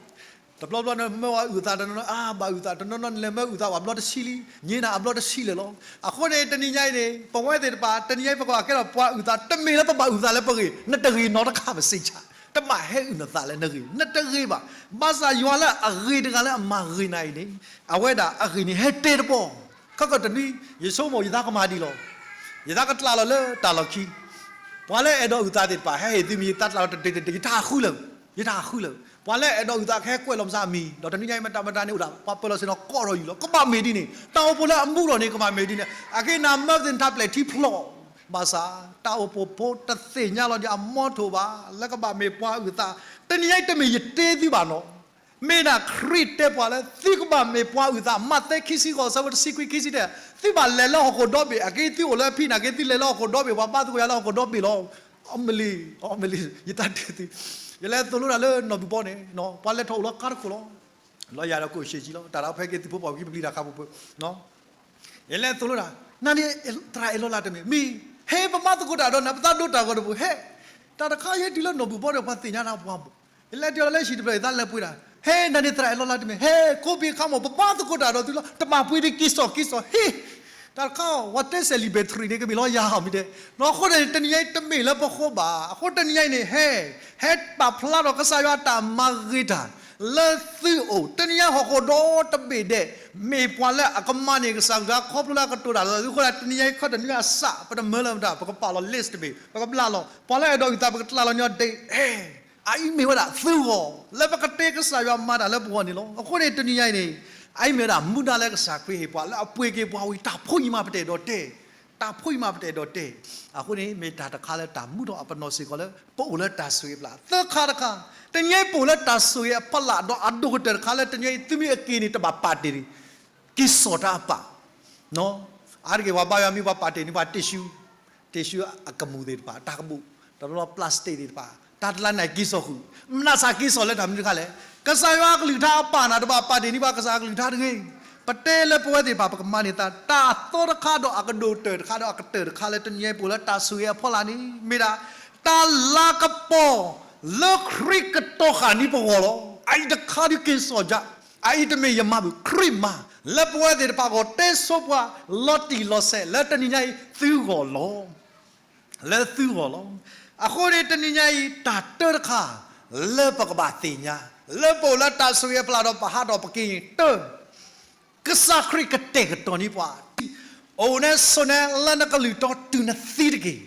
တဘျီဘျီန့ၣ် မၢဝဲအုၣ်သးတနီၤနီၤ အါ ဘၣ်အုၣ်သးတနီၤနီၤ နလဲၤမၢအုၣ်သးဝဲဘျီတဆံလံ, ညံနၤအဘျီတဆံလၢာ်လီၤ. အဃိန့ၣ် တနံၤညါအံၤန့ၣ် ပဝဲသ့ၣ်တဖၣ် တနံၤညါအံၤ ပကဘၣ်ကဲထီၣ်ပှၤအုၣ်သး တမ့ၢ်လၢပဘၣ်အုၣ်သးလၢပဂ့ၢ်, နတဂ့ၤနီတခါဘၣ်စ့ၢ်ကီး, တဘၣ်ဟဲအုၣ်နသးလၢနဂ့ၢ်, နတဂ့ၤဘၣ်. ဘၣ်ဆၣ်ယွၤလၢအဂ့ၤတဂၤလၢအမၤဂ့ၤနၤအံၤန့ၣ် အဝဲဒၣ်အဂ့ၢ်န့ၣ် ဟဲတဲတပီၢ်, ခဲကတနွံ ယဆိကမိၣ် ယသးကမၤဒံးလီၤ. ယသးကကျးလီၤလၢတၢ်လီၢ်ခံ, ပှၤလၢအဲၣ်ဒိးအုၣ်သးသ့ၣ်တဖၣ် ဟဲဟ့ၣ်သုမံၤ ယသးကျးလီၤတတ့ၢ်တတ့ၢ် ယတၢ်ဃုလၢာ်, ယတၢ်ဃုလၢာ်. ပှၤလၢအဲၣ်ဒိးအုၣ်သးကဟဲကွဲးလီၤမစါမံၤ ဒီးတနံၤညါအံၤ မတၤမတၤန့ၣ်အိၣ်ဒၣ် ပှၤပၢၤလီၢ်ဆ့ၣ်နီၤကိးထီၣ်ယူၢ်လီၤ. ကဘၣ်မ့ၢ်ဒ်န့ၣ် တၢ်အိၣ်ဖှိၣ်လၢအမူထီၣ်န့ၣ် ကဘၣ်မ့ၢ်ဒ်န့ၣ် အက့နၤမၢသ့ၣ်နထးပျဲၢ်ထံဖျိး, ဘၣ်ဆၣ် တၢ်အိၣ်ဖှိၣ်ဖိတသ့ၣ်ညါလီၤဒံးအမီထိၣ်ဘၣ် လၢကဘၣ်မ့ၢ်ပှၤအုၣ်သး, တနံၤညါအံၤတမ့ၢ်ယတဲသုဘၣ်နီၤ မ့ၢ်ဒၣ်ခရံာ်တဲပှၤလၢ သုကဘၣ်မ့ၢ်ပှၤအုၣ်သး, မးသဲခံဆံဃိး ဆၢဖိတဆံခွံခံဆံတဲ, သုဘၣ်လဲၤလၢဟီၣ်ခိၣ်ဒီဘ့ၣ်, အက့သုအိၣ်လၢဖံန့ၣ် အက့သုလဲၤလၢဟီၣ်ခိၣ်ဒီဘ့ၣ်, ပှၤဘါသကိးယၤလၢဟီၣ်ခိၣ်ဒီဘ့ၣ်လီၤ. အီမလံ, အီမလံ, ယတၢ်တဲသု, ယလဲၤသိၣ်လိတၢ်လၢနီၢ်ဘူၣ်ဘီန့ၣ်, ပှၤလဲၤထီၣ်အိၣ်လီၤကါတခိၣ်လီၤ. လီၤယၤဒီးကိၣ်ရှ့ၣ်ကံလီၤ, တၢ်ဒီးဖဲက့သုဖိပှၤဝံၤပျံၤတၢ်ခါပူၤပူၤ ယလဲၤသိၣ်လိတၢ်, နၤန့ၣ် သရၣ်အဲၣ်လီၤလးတမ့ၢ်, မ့ၢ်, ဟဲပမၤသကိးတၢ်ဒီးနၤ ပသးဒိတၢ်ဂီၤတပူၤ, ဟဲ, တၢ်တခါယဲတုၤလၢနီၢ်ဘူၣ်ဘီဒီးပှၤသ့ၣ်ညါတၢ်ပှၤဘၣ်, ယလဲၤတုၤလီၤလၢဟံၣ်တဖျၢၣ် ယသးလဲၤပှ့ၤတၢ်, ဟဲ နၤန့ၣ်သရၣ်အဲၣ်လီၤလးတမ့ၢ်, ဟဲ ကိးဘ့ၣ်ခါမီၢ် ပမၤသကိးတၢ်ဒီးသုလီၤ, တဘၣ်ပှ့ၤဒံးက့ၤစိာ်က့ၤစိာ်, ဟ့ၣ်, တၢ်တခါ ဝဲတဲစဲးလံာ်ဘဲၣ်ထရံးန့ၣ် ကမ့ၢ်လီၤယၤအီၤမ့ၢ်တဲ, နီၢ်အဃိန့ၣ် တနံၤညါအံၤတမ့ၢ်လၢပဃိဘၣ်, အဃိတနံၤညါအံၤန့ၣ် ဟဲ, ဟဲပာ်ဖျါထီၣ်ကစၢ်ယွၤအတၢ်မၤဂ့ၤတၢ် လၢသုအိၣ်, တနံၤညါဟီၣ်ခိၣ်ဒီတဘ့ၣ်ဒဲး, မ့ၢ်ပှၤလၢအကမၤန့ၢ်ကစၢ်ယွၤခီဖျိလၢအကတိၤတၢ်လၢသုအဃိဒီး တနံၤညါအံၤခီတနွံအစး ပတမၢလၢၤမတၤ ပကပာ်လီၤ list တဘ့ၣ်, ပကဘျးလီၤ, ပှၤလၢအဲၣ်ဒိးအုၣ်သး ပကကျးလီၤညီဒဲး, အအံၤမ့ၢ်ဝဲဒၣ်သုဂီၢ်, လၢပကတဲကစၢ်ယွၤမၤတၢ်လၢပဂီၢ်န့ၣ်လီၤ. အဃိန့ၣ် တနံၤညါအံၤန့ၣ်, အအံၤမ့ၢ်ဝဲဒၣ်မူဒါလၢကစၢ်ခရံာ်ဟ့ၣ်ပှၤ လၢအပှ့ၤက့ၤပှၤဝံၤ တၢ်ဖိအံၤမးပတအဲၣ်ဒိးတဲ, တၢ်ဖိအံၤမးပတအဲၣ်ဒိးတဲ, အဃိန့ၣ် မ့ၢ်တၢ်တခါလၢတၢ်မူထီၣ်အပနီၣ်စ့ၢ်ကီးလၢ ပအိၣ်လၢတၢ်ဆိၣ်ဂ့ၤအပျၢ်, သၢခါတခါ, တနံၤညါအံၤပအိၣ်လၢတၢ်ဆိၣ်ဂ့ၤအဖီလာ်ဒီးအဒိၣ်ကတၢၢ်တခါလၢတနံၤညါအံၤ သုမ့ၢ်အက့ၤန့ၣ် တဘၣ်ပာ်တ့ၢ်န့ၣ်, က့ၤစိာ်တၢ်အပၢ် အါတက့ၢ်ပှၤဘါယွၤမ့ၢ်ပှၤပာ်တ့ၢ်န့ၣ် ပှၤ tissue, tissue အကမူၣ်သ့ၣ်တဖၣ်, တၢ်ကဘူၣ်, တဘျီ plastic သ့ၣ်တဖၣ်, တၢ်တလါန့ၣ်က့ၤစိာ်ဃုာ်, မနုၤစ့ၢ်က့ၤစိာ်လၢတၢ်မနုၤတခါလဲၣ်, ကစၢ်ယွၤအကလုၢ်ကထါအပၢ်န့ၣ် တဘၣ်ပာ်တ့ၢ်န့ၣ် ပှၤကစၢ်အကလုၢ်ကထါတဂ့ၤ. ပတဲလၢပဝဲသ့ၣ်တဖၣ် ပကမၤန့ၢ်သး တၢ်သီတခါဒီးအကဒိၣ်ကတၢၢ်တခါဒီးအကတၢၢ်တခါလၢတနံၤညါအံၤပအိၣ်လၢတၢ်ဆိၣ်ဂ့ၤအဖီလာ်န့ၣ် မ့ၢ်ဒၣ် တၢ်လၤကပီၤလၢခရံာ်ကတီၤဃာ်န့ၢ်ပဂီၢ်လီၤ. အအံၤတခါဒုးက့ၤစိာ်ဒၣ်, အအံၤတမ့ၢ်ယမၤဘၣ် ခရံာ်မၤ, လၢပဝဲသ့ၣ်တဖၣ်အဂီၢ် တဲဆိပှၤ လီၤတံၢ်လီၤဆဲး လၢတနံၤညါအံၤသုဂီၢ်လီၤ. လၢသုဂီၢ်လီၤ. အဃိန့ၣ်တနံၤညါအံၤ တၢ်တၢတခါ လၢပကဘၣ်သ့ၣ်ညါ လၢပအိၣ်လၢတၢ်ဆိၣ်ဂ့ၤအပျၢ်ဒီးပဟးထီၣ်ပက့ၤန့ၣ် တၢ ကစၢ်ခရံာ်ကတဲာ်ကတီၤန့ၢ်ပှၤ, အိၣ်နဲဆိးနဲလၢနကလုၢ်တီတုၤနသံတက့ၢ်.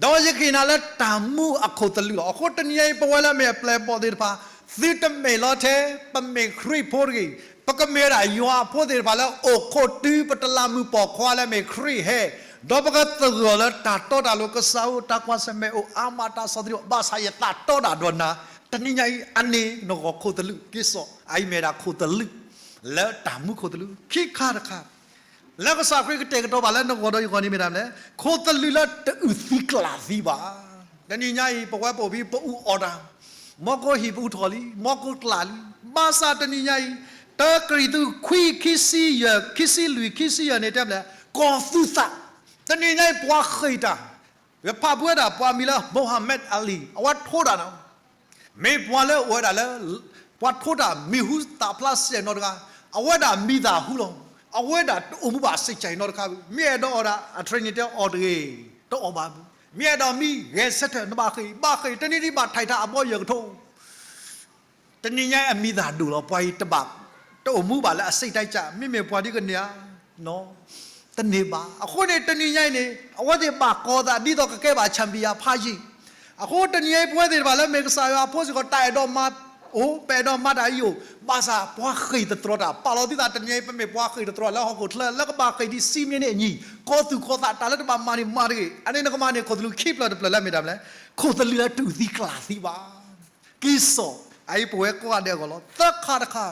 ဒီးယဃ့နၤလၢတၢ်မူအခိၣ်သလုးလီၤ. အဃိတနံၤညါအံၤ ပဝဲလၢအမ့ၢ်အပျဲၢ်အဘီၣ်သ့ၣ်တဖၣ်, သုတမ့ၢ်လီၤထဲ ပမ့ၢ်ခရံာ်ဖိတဂ့ၤ, ပကမ့ၢ်ဝဲဒၣ်ယွၤအဖိသ့ၣ်တဖၣ်လၢအိၣ်ခိးတုၤ ပတလးမုၢ်ပိာ်ခွါလၢအမ့ၢ်ခရံာ်ဟဲ, ဒီးပကသဂၢၢ်လၢတၢ်တီတၢ်လိၤ ကစၢ်ဧၢ တၢ်ကွၢ်ဆၢၣ်မဲာ်အိၣ်အါမး တၢ်ဆီၣ်သနံးအိၣ် ဘၣ်ဆၣ်ယသးတီတၢ်ဒီးနၤ, တနံၤညါအံၤ အန့ၣ်နဂီၢ်ခိၣ်သလုးက့ၤစိာ်, အအံၤမ့ၢ်ဒၣ်ခိၣ်သလုး လၢတၢ်မူခိၣ်သလုး ခံခါတခါ လၢကစၢ်ခရံာ်ကတဲာ်ကတီၤဘၣ်လၢနဂီၢ်ဒီးယဂီၢ်န့ၣ်မ့ၢ်ဒၣ်မနုၤလဲၣ်, ခိၣ်သလုးလၢတအုၣ်သံကျၢ်သံဘၣ်. တနံၤညါအံၤ ပဝဲပအိၣ်ဖဲ ပအူအီၣ်တၢ်, မီကိဟံၣ်ပအူထီၣ်လံ, မီကိကျၢ်လံ, ဘၣ်ဆၣ်တနံၤညါအံၤ တၢကရံၣ်သူးခွံ ခံဆံယဲၢ် ခံဆံလွံၢ် ခံဆံယဲၢ်န့ၣ် တဲမနုၤလဲၣ်, ကီၢ်သူၣ်သး, တနံၤညါအံၤပှၤဃ့ၢ်တၢ်, ယဖးဖှိၣ်ဝဲဒၣ်ပှၤမံၤလၢ Muhammad Ali အဝဲထိတၢ်နီၤ မ့ၢ်ပှၤလၢအိၣ်ဝဲဒၣ်လၢ ပှၤထိတၢ်မံၤဟူသၣ်ဖျါစဲးနီတဂၤ, အဝဲဒၣ်မံၤသၣ်ဟူလီၤ. အဝဲဒၣ်တအိၣ်မူဘၣ်စ့ၢ်ကီးနီတခါဘၣ်. မ့ၢ်အဲၣ်ဒိးအီၣ်ဒၣ် အ training တဲအီၣ်တဂ့ၤ, တအီၣ်ဘၣ်ဘၣ်. မ့ၢ်အဲၣ်ဒိးမံဂဲၤဆၢထၢၣ် နဘၣ်ဃ့ၢ်, ဘၣ်ဃ့ၢ် တနံၤဒံးဘၣ်ထဲးထီၣ်အဘီယဲၢ်ကထိ တနံၤညါအံၤအမံၤသၣ်ဒိၣ်လီၤ. ပှၤအံၤတဘၣ် တအိၣ်မူဘၣ်လၢအစိတ်ဓာတ်ကျ, မ့မ့ၢ်ပှၤဒ်ကန့ၢ်ဧါ, တန့ၢ်ဘၣ်. အဃိန့ၣ် တနံၤညါအံၤန့ၣ် အဝဲသ့ၣ်ဘၣ်ကီၤသးဒ်သိးကကဲဘၣ် champion ဖးယံာ်. အဃိတနံၤညါအံၤ ပဝဲသ့ၣ်တဖၣ်လၢမ့ၢ်ကစၢ်ယွၤအဖိစ့ၢ်ကီး တၢ်အဲၣ်ဒိးမၤအိၣ်, ပအဲၣ်ဒိးမၤတၢ်အံၤအိၣ်, ဘၣ်ဆၣ်ပှၤဃ့ၢ်သတြီၤတၢ် ပာ်လီၤသုသး တနံၤညါအံၤ ပမ့ၢ်ပှၤဃ့ၢ်သတြီၤလၢဟီၣ်ခိၣ်ချၢ လၢကဘၣ်ဃ့ၢ်ဒံးစံမံၤန့ၣ်အညီ, ကီၢ်သူၣ်ကီၢ်သးတၢ်လၢတဘၣ်မၤန့ၣ်မၤတဂ့ၤ. အန့ၣ်နကမၤန့ၢ်ခိၣ်သလုးခံဖျၢၣ်တဖျၢၣ်လၢမ့ၢ်ဒၣ်မနုၤလဲၣ်, ခိၣ်သလုးလၢတအုၣ်သံကျၢ်သံဘၣ် က့ၤစိာ်, အအံၤပဝဲကိးဂၤဒဲးအဂီၢ်လီၤ. သၢခါတခါ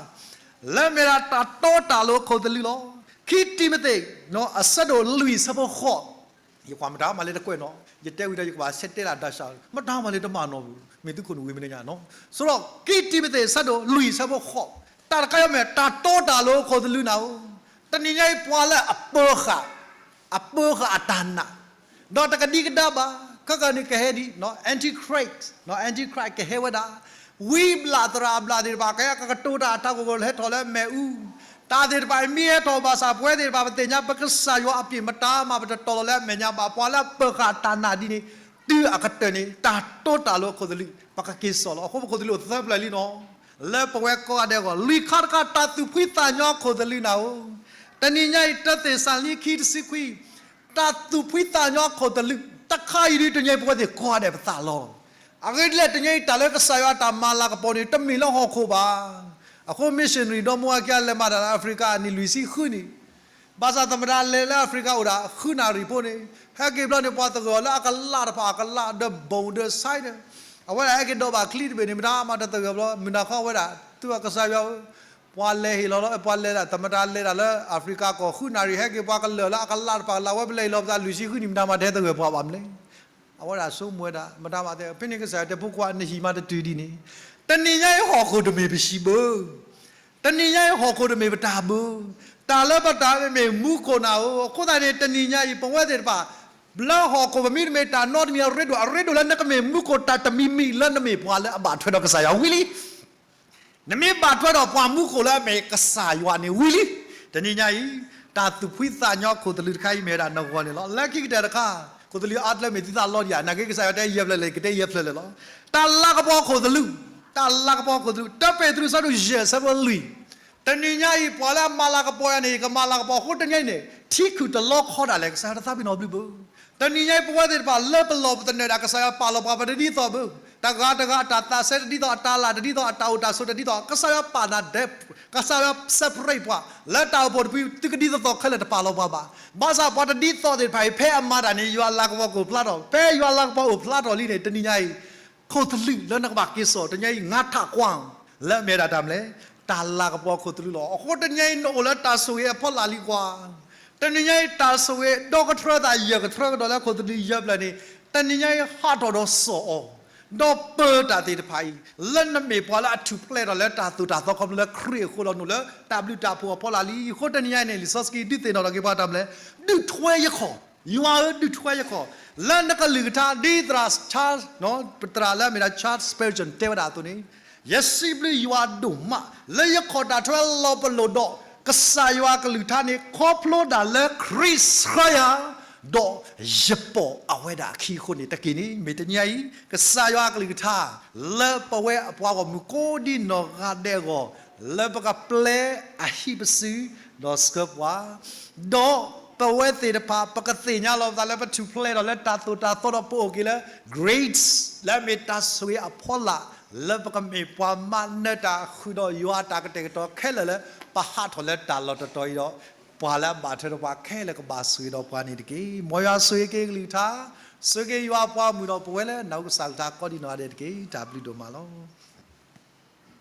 လၢမ့ၢ်ဒၣ်တၢ်တီတၢ်လိၤခိၣ်သလုးလီၤ. ခံတံၤမသ့း အဆၢဒိၣ်လွံၢ်ဆၢဖိဃိး, ယကွၢ်မတၤမၤလၢတကွဲးနီၤ, ယတဲဝံၤဒီးယကဘၣ်ဆဲးတဲဒၣ်တၢ်ဆါ, မတၤမၤလၢတမၤနီၣ်ဘၣ်, မ့ၢ်သုခိၣ်နူာ်ဝံၤမ့ၢ်နညါနီၤ, ဆိုတော့ ခံတံၤမသ့း အဆၢဒိၣ်လွံၢ်ဆၢဖိဃိး, တၢ်တခါအံၤမ့ၢ်တၢ်တီတၢ်လိၤခိၣ်သလုးနၤဧၢ, တနံၤညါအံၤပှၤလၢအပၢၤဃာ် အပၢၤဃာ်အတၢ်နာ် ဒီးတကဒံကဒါဘၣ်, ခဲကနံၣ်ကဟဲဒ် Antichrist, Antichrist ကဟဲဝဲဒၣ်, ဝံဘျၣ်သရၣ်အဘျၣ်သ့ၣ်တဖၣ် ကဟဲကကတိၤတၢ်အတၢ်ဂီၤဂီၤလၢဟဲထီၣ်လၢအမဲာ်အူ, တၢ်သ့ၣ်တဖၣ်အံၤမ့ၢ်ဟဲထီၣ်ဘၣ်ဆၣ် ပဝဲသ့ၣ်တဖၣ်ပသ့ၣ်ညါ ပကစၢ်ယွၤအပျ့ၤမတၤမး ပတတီၤလီၤလၢအမဲာ်ညါဘၣ်, ပှၤလၢအပၢၤဃာ်တၢ်နာ်ဒ်န့ၣ် တုၤအကတၢၢ်န့ၣ် တၢ်တီတၢ်လိၤအခိၣ်သလုး ပကက့ၤစိာ်လီၤ. အဃိပခိၣ်သလုးအိၣ်သၢပျၢၤလံနီၤ, လၢပဝဲကိးဂၤဒဲးအဂီၢ်, လွံၢ်ခါတခါ တၢ်သူၣ်ဖှံသးညီအခိၣ်သလုးနၤဧၢ, တနံၤညါအံၤ တၢသ့းစၤလနံခံတဆံခွံ တၢ်သူၣ်ဖှံသးညီအခိၣ်သလုး တခါအံၤဒ်တနံၤအံၤ ပဝဲသ့ၣ်ကိးဂၤဒဲးပသးလီၤ. အဂ့ၢ်ဒ်လဲၣ် တနံၤအံၤတၢ်လၢကစၢ်ယွၤအတၢ်မၤလၤကပီၤန့ၣ် တမ့ၢ်လၢဟီၣ်ခိၣ်ဘၣ်. အဃိ missionary ဒီမါဝၤခံဂၤလဲၤမၤတၢ်လၢ Africa အနံၣ်လွံၢ်ဆံဃုနံၣ်, ဘၣ်ဆၣ်သမတၤလဲၤလၢ Africa အိၣ်ဒၣ်ဃုနၣ်ရံၣ်ဖိန့ၣ်, ဟဲက့ၤဘျီန့ၣ် ပှၤသဂၢၢ်အီၤလၢအကလးတဖၣ်အကလး ဒီးဘိၣ်ဒီးဆဲးဒီး, အဝဲဒၣ်ဟဲက့ၤဒိးဘၣ်ချံတဘ့ၣ်န့ၣ် မတၤမၤတသဂၢၢ်ဘျီ, မုၢ်နၤခီဝဲဒၣ် သုးကစၢ်ယွၤဧၢ, ပှၤလဲၤဟ့ၣ်လီၤလီၤ, ပှၤလဲၤဒၣ် သမတၤလဲၤဒၣ်လၢ Africa ကီၢ်ဃုနၣ်ရံၣ် ဟဲက့ၤပှၤကလၢာ်လၢအကလးတဖၣ်ကလး ဝဲပလဲၤဟ့ၣ်လီၤပသးလွံၢ်ဆံဃုနံၣ် မတၤမၤတဟဲသဂၢၢ်ပှၤဘၣ်မလဲၣ်. အဝဲဒၣ်ဆိကမိၣ်ဝဲဒၣ် မတၤမၤသ့, ဖဲန့ၣ်ကစၢ်ယွၤတဲ ဖိခွါ နဟံၣ်မးတတုၤဒ်န့ၣ်, တနံၤညါအံၤဟီၣ်ခိၣ်တမ့ၢ်ပဟံၣ်ဘၣ်, တနံၤညါအံၤဟီၣ်ခိၣ်တမ့ၢ်ပတၢ်ဘၣ်, တၢ်လၢပတၢ်မ့ၢ်မူခိၣ်နၤဧၢ, အဃိသတးန့ၣ် တနံၤညါအံၤ ပဝဲသ့ၣ်တဖၣ် လၢဟီၣ်ခိၣ်ပမ့ၢ်တမ့ၢ်တၢ်နီတမံၤအရ့ဒိၣ် အရ့ဒိၣ်လၢနကမ့ၢ်မူခိၣ်တၢ်တမံၤမံၤလၢနမ့ၢ်ပှၤလၢအဘၣ်ထွဲဒီးကစၢ်ယွၤဝံၤလံ. နမ့ၢ်ဘၣ်ထွဲဒီးပှၤမူခိၣ်လၢအမ့ၢ်ကစၢ်ယွၤန့ၣ်ဝံၤလံ. တနံၤညါအံၤ တၢ်သူၣ်ဖှံသးညီခိၣ်သလုးတခါအံၤမ့ၢ်ဝဲဒၣ်နဂီၢ်န့ၣ်လီၤ. လၢခံကတၢၢ်တခါ ခိၣ်သလုးအါတလၢမ့ၢ်သုသးလီဒံးဧါ, နာ်က့ကစၢ်ယွၤတဲယဲၢ်ဖျၢၣ်လဲၣ် ကတဲယဲၢ်ဖျၢၣ်လဲၣ်လီၤ. တၢ်လၤကပီၤခိၣ်သလုး, တၢ်လၤကပီၤခိၣ်သလုး, တၢပ့းတရူးဆၢဒိၣ်ယဲၢ်ဆၢဖိလွံၢ်, တနံၤညါအံၤ ပှၤလၢအမၤလၤကပီၤယၤန့ၣ် ယကမၤလၤကပီၤအဃိတနံၤအံၤန့ၣ် ထံခုၣ်တလီခီဒၣ်လဲာ် ကစၢ်ယွၤတသးပ့ၤနီၣ်ဘျုးဘၣ်. တနံၤညါအံၤ ပဝဲသ့ၣ်တဖၣ်လၢပလီၢ်ပသနၢၣ်ဒၣ် ကစၢ်ယွၤပာ်လီၤပှၤပတဒ်သိးဘၣ်. တဂၤတဂၤအတၢ်သးစဲတဒ်သိး, အတၢ်လၢ်တဒ်သိး, အတၢ်အိၣ်တၢ်ဆိးတဒ်သိး, ကစၢ်ယွၤပာ်နၤဒဲး, ကစၢ်ယွၤ separate ပှၤ လၢတၢ်အိၣ်ဖှိၣ်တဖု သုကဒ်သိးသိးခဲလၢာ်တပာ်လီၤပှၤဘၣ်. ဘၣ်ဆၣ်ပှၤတဒ်သိးသ့ၣ်တဖၣ်အံၤ ဖဲအမၤတၢ်န့ၣ် ယွၤလၤကပီၤကအိၣ်ဖျါထီၣ်, ဖဲယွၤလၤကပီၤအိၣ်ဖျါထီၣ်လံန့ၣ် တနံၤညါအံၤ ခိၣ်သလုးလၢနကဘၣ်က့ၤစိာ် တနံၤညါအံၤ ငါးထပ်ကွင်း လၢအမ့ၢ်ဝဲဒၣ်တၢ်မနုၤလဲၣ်, တၢ်လၤကပီၤခိၣ်သလုးလီၤ. အဃိတနံၤညါအံၤ နအိၣ်လၢတၢ်ဆိၣ်ဂ့ၤအဖီလာ်လံကွၢ်. တနံၤညါအံၤ တၢ်ဆိၣ်ဂ့ၤဒီကထြၢသးယဲၢ်ကထြၢကဒီးလၢခိၣ်သလုးယဲၢ်ဖျၢၣ်န့ၣ် တနံၤညါအံၤဟးထီၣ်ဒီးစိာ်အီၤ, ဒီးပၢတၢ်သ့ၣ်တဖၣ်အံၤ လၢနမ့ၢ်ပှၤလၢအထူၣ်ဖျဲးထီၣ်လၢတၢ်သိၣ်တၢ်သီခီဖျိလၢခရံာ်အဃိဒီး နအိၣ်လၢတၢ်ဘျုးတၢ်ဖှိၣ်အဖီလာ်လံ. အဃိတနံၤညါအံၤန့ၣ် လံာ်စီဆှံဒုးသ့ၣ်နီၣ်ထီၣ်က့ၤပှၤတၢ်မနုၤလဲၣ်, ဒုးထွဲယခီၣ်, ယွၤဧၢ ဒုးထွဲယခီၣ်, လၢနကလုၢ်ကထါ ဒ်သရၣ် Charles သရၣ်လၢအမ့ၢ်ဒၣ် Charles Spurgeon တဲဝဲဒၣ်အသိးန့ၣ်, ယစံးဘျုးယွၤဒိၣ်မး လၢယခီၣ်တၢ်ထွဲလီၤပလိာ်ဒီး ကစၢ်ယွၤအကလုၢ်ကထါန့ၣ် ခီဖျိဒၣ်လၢခရံာ်ဆှၢယၤ, ဒီးယပိာ်အဝဲဒၣ်အခံအဃိန့ၣ် တက့ၢ်န့ၣ် မ့ၢ်တနံၤညါအံၤ ကစၢ်ယွၤအကလုၢ်ကထါ လၢပဝဲအပှၤဂီၢ်မုၢ်ကိးဒံနီၢ်ဂၤဒဲးအဂီၢ် လၢပကပျဲအဟံၣ်ပစု ဒီးဆှၢပှၤ ဒီးပဝဲသ့ၣ်တဖၣ် ပကသ့ၣ်ညါလီၤပသးလၢပထူၣ်ဖျဲးထီၣ်လၢတၢ်သိၣ်တၢ်သီဒီးပအိၣ်က့ၤလၢ grace လၢအမ့ၢ်တၢ်ဆိၣ်ဂ့ၤအဖီလာ် လၢပကမ့ၢ်ပှၤမၤနၢၤတၢ်ဃုာ်ဒီးယွၤအတၢ်ကတဲာ်ကတီၤခဲလၢာ်လၢ ပဟးထီၣ်လၢတၢ်လီၢ်တတီၤအံၤဒီး ပှၤလၢအဘၣ်ထွဲဒီးပှၤခဲလၢာ်ကဘၣ်ဆိၣ်ဂ့ၤဒီးပှၤန့ၣ်တက့ၢ်. မ်ယွၤဆိၣ်ဂ့ၤက့ၤကလုၢ်ကထါ, ဆိၣ်ဂ့ၤက့ၤယွၤအပှၤဂီၢ်မုၢ်ဒီးပဝဲလၢနၢ်ဟူကစၢ်ကလုၢ်ကထါကိးဒံနီၢ်ဂၤဒဲးတက့ၢ်. တၢ်ဘျုးဒိၣ်မးလီၤ.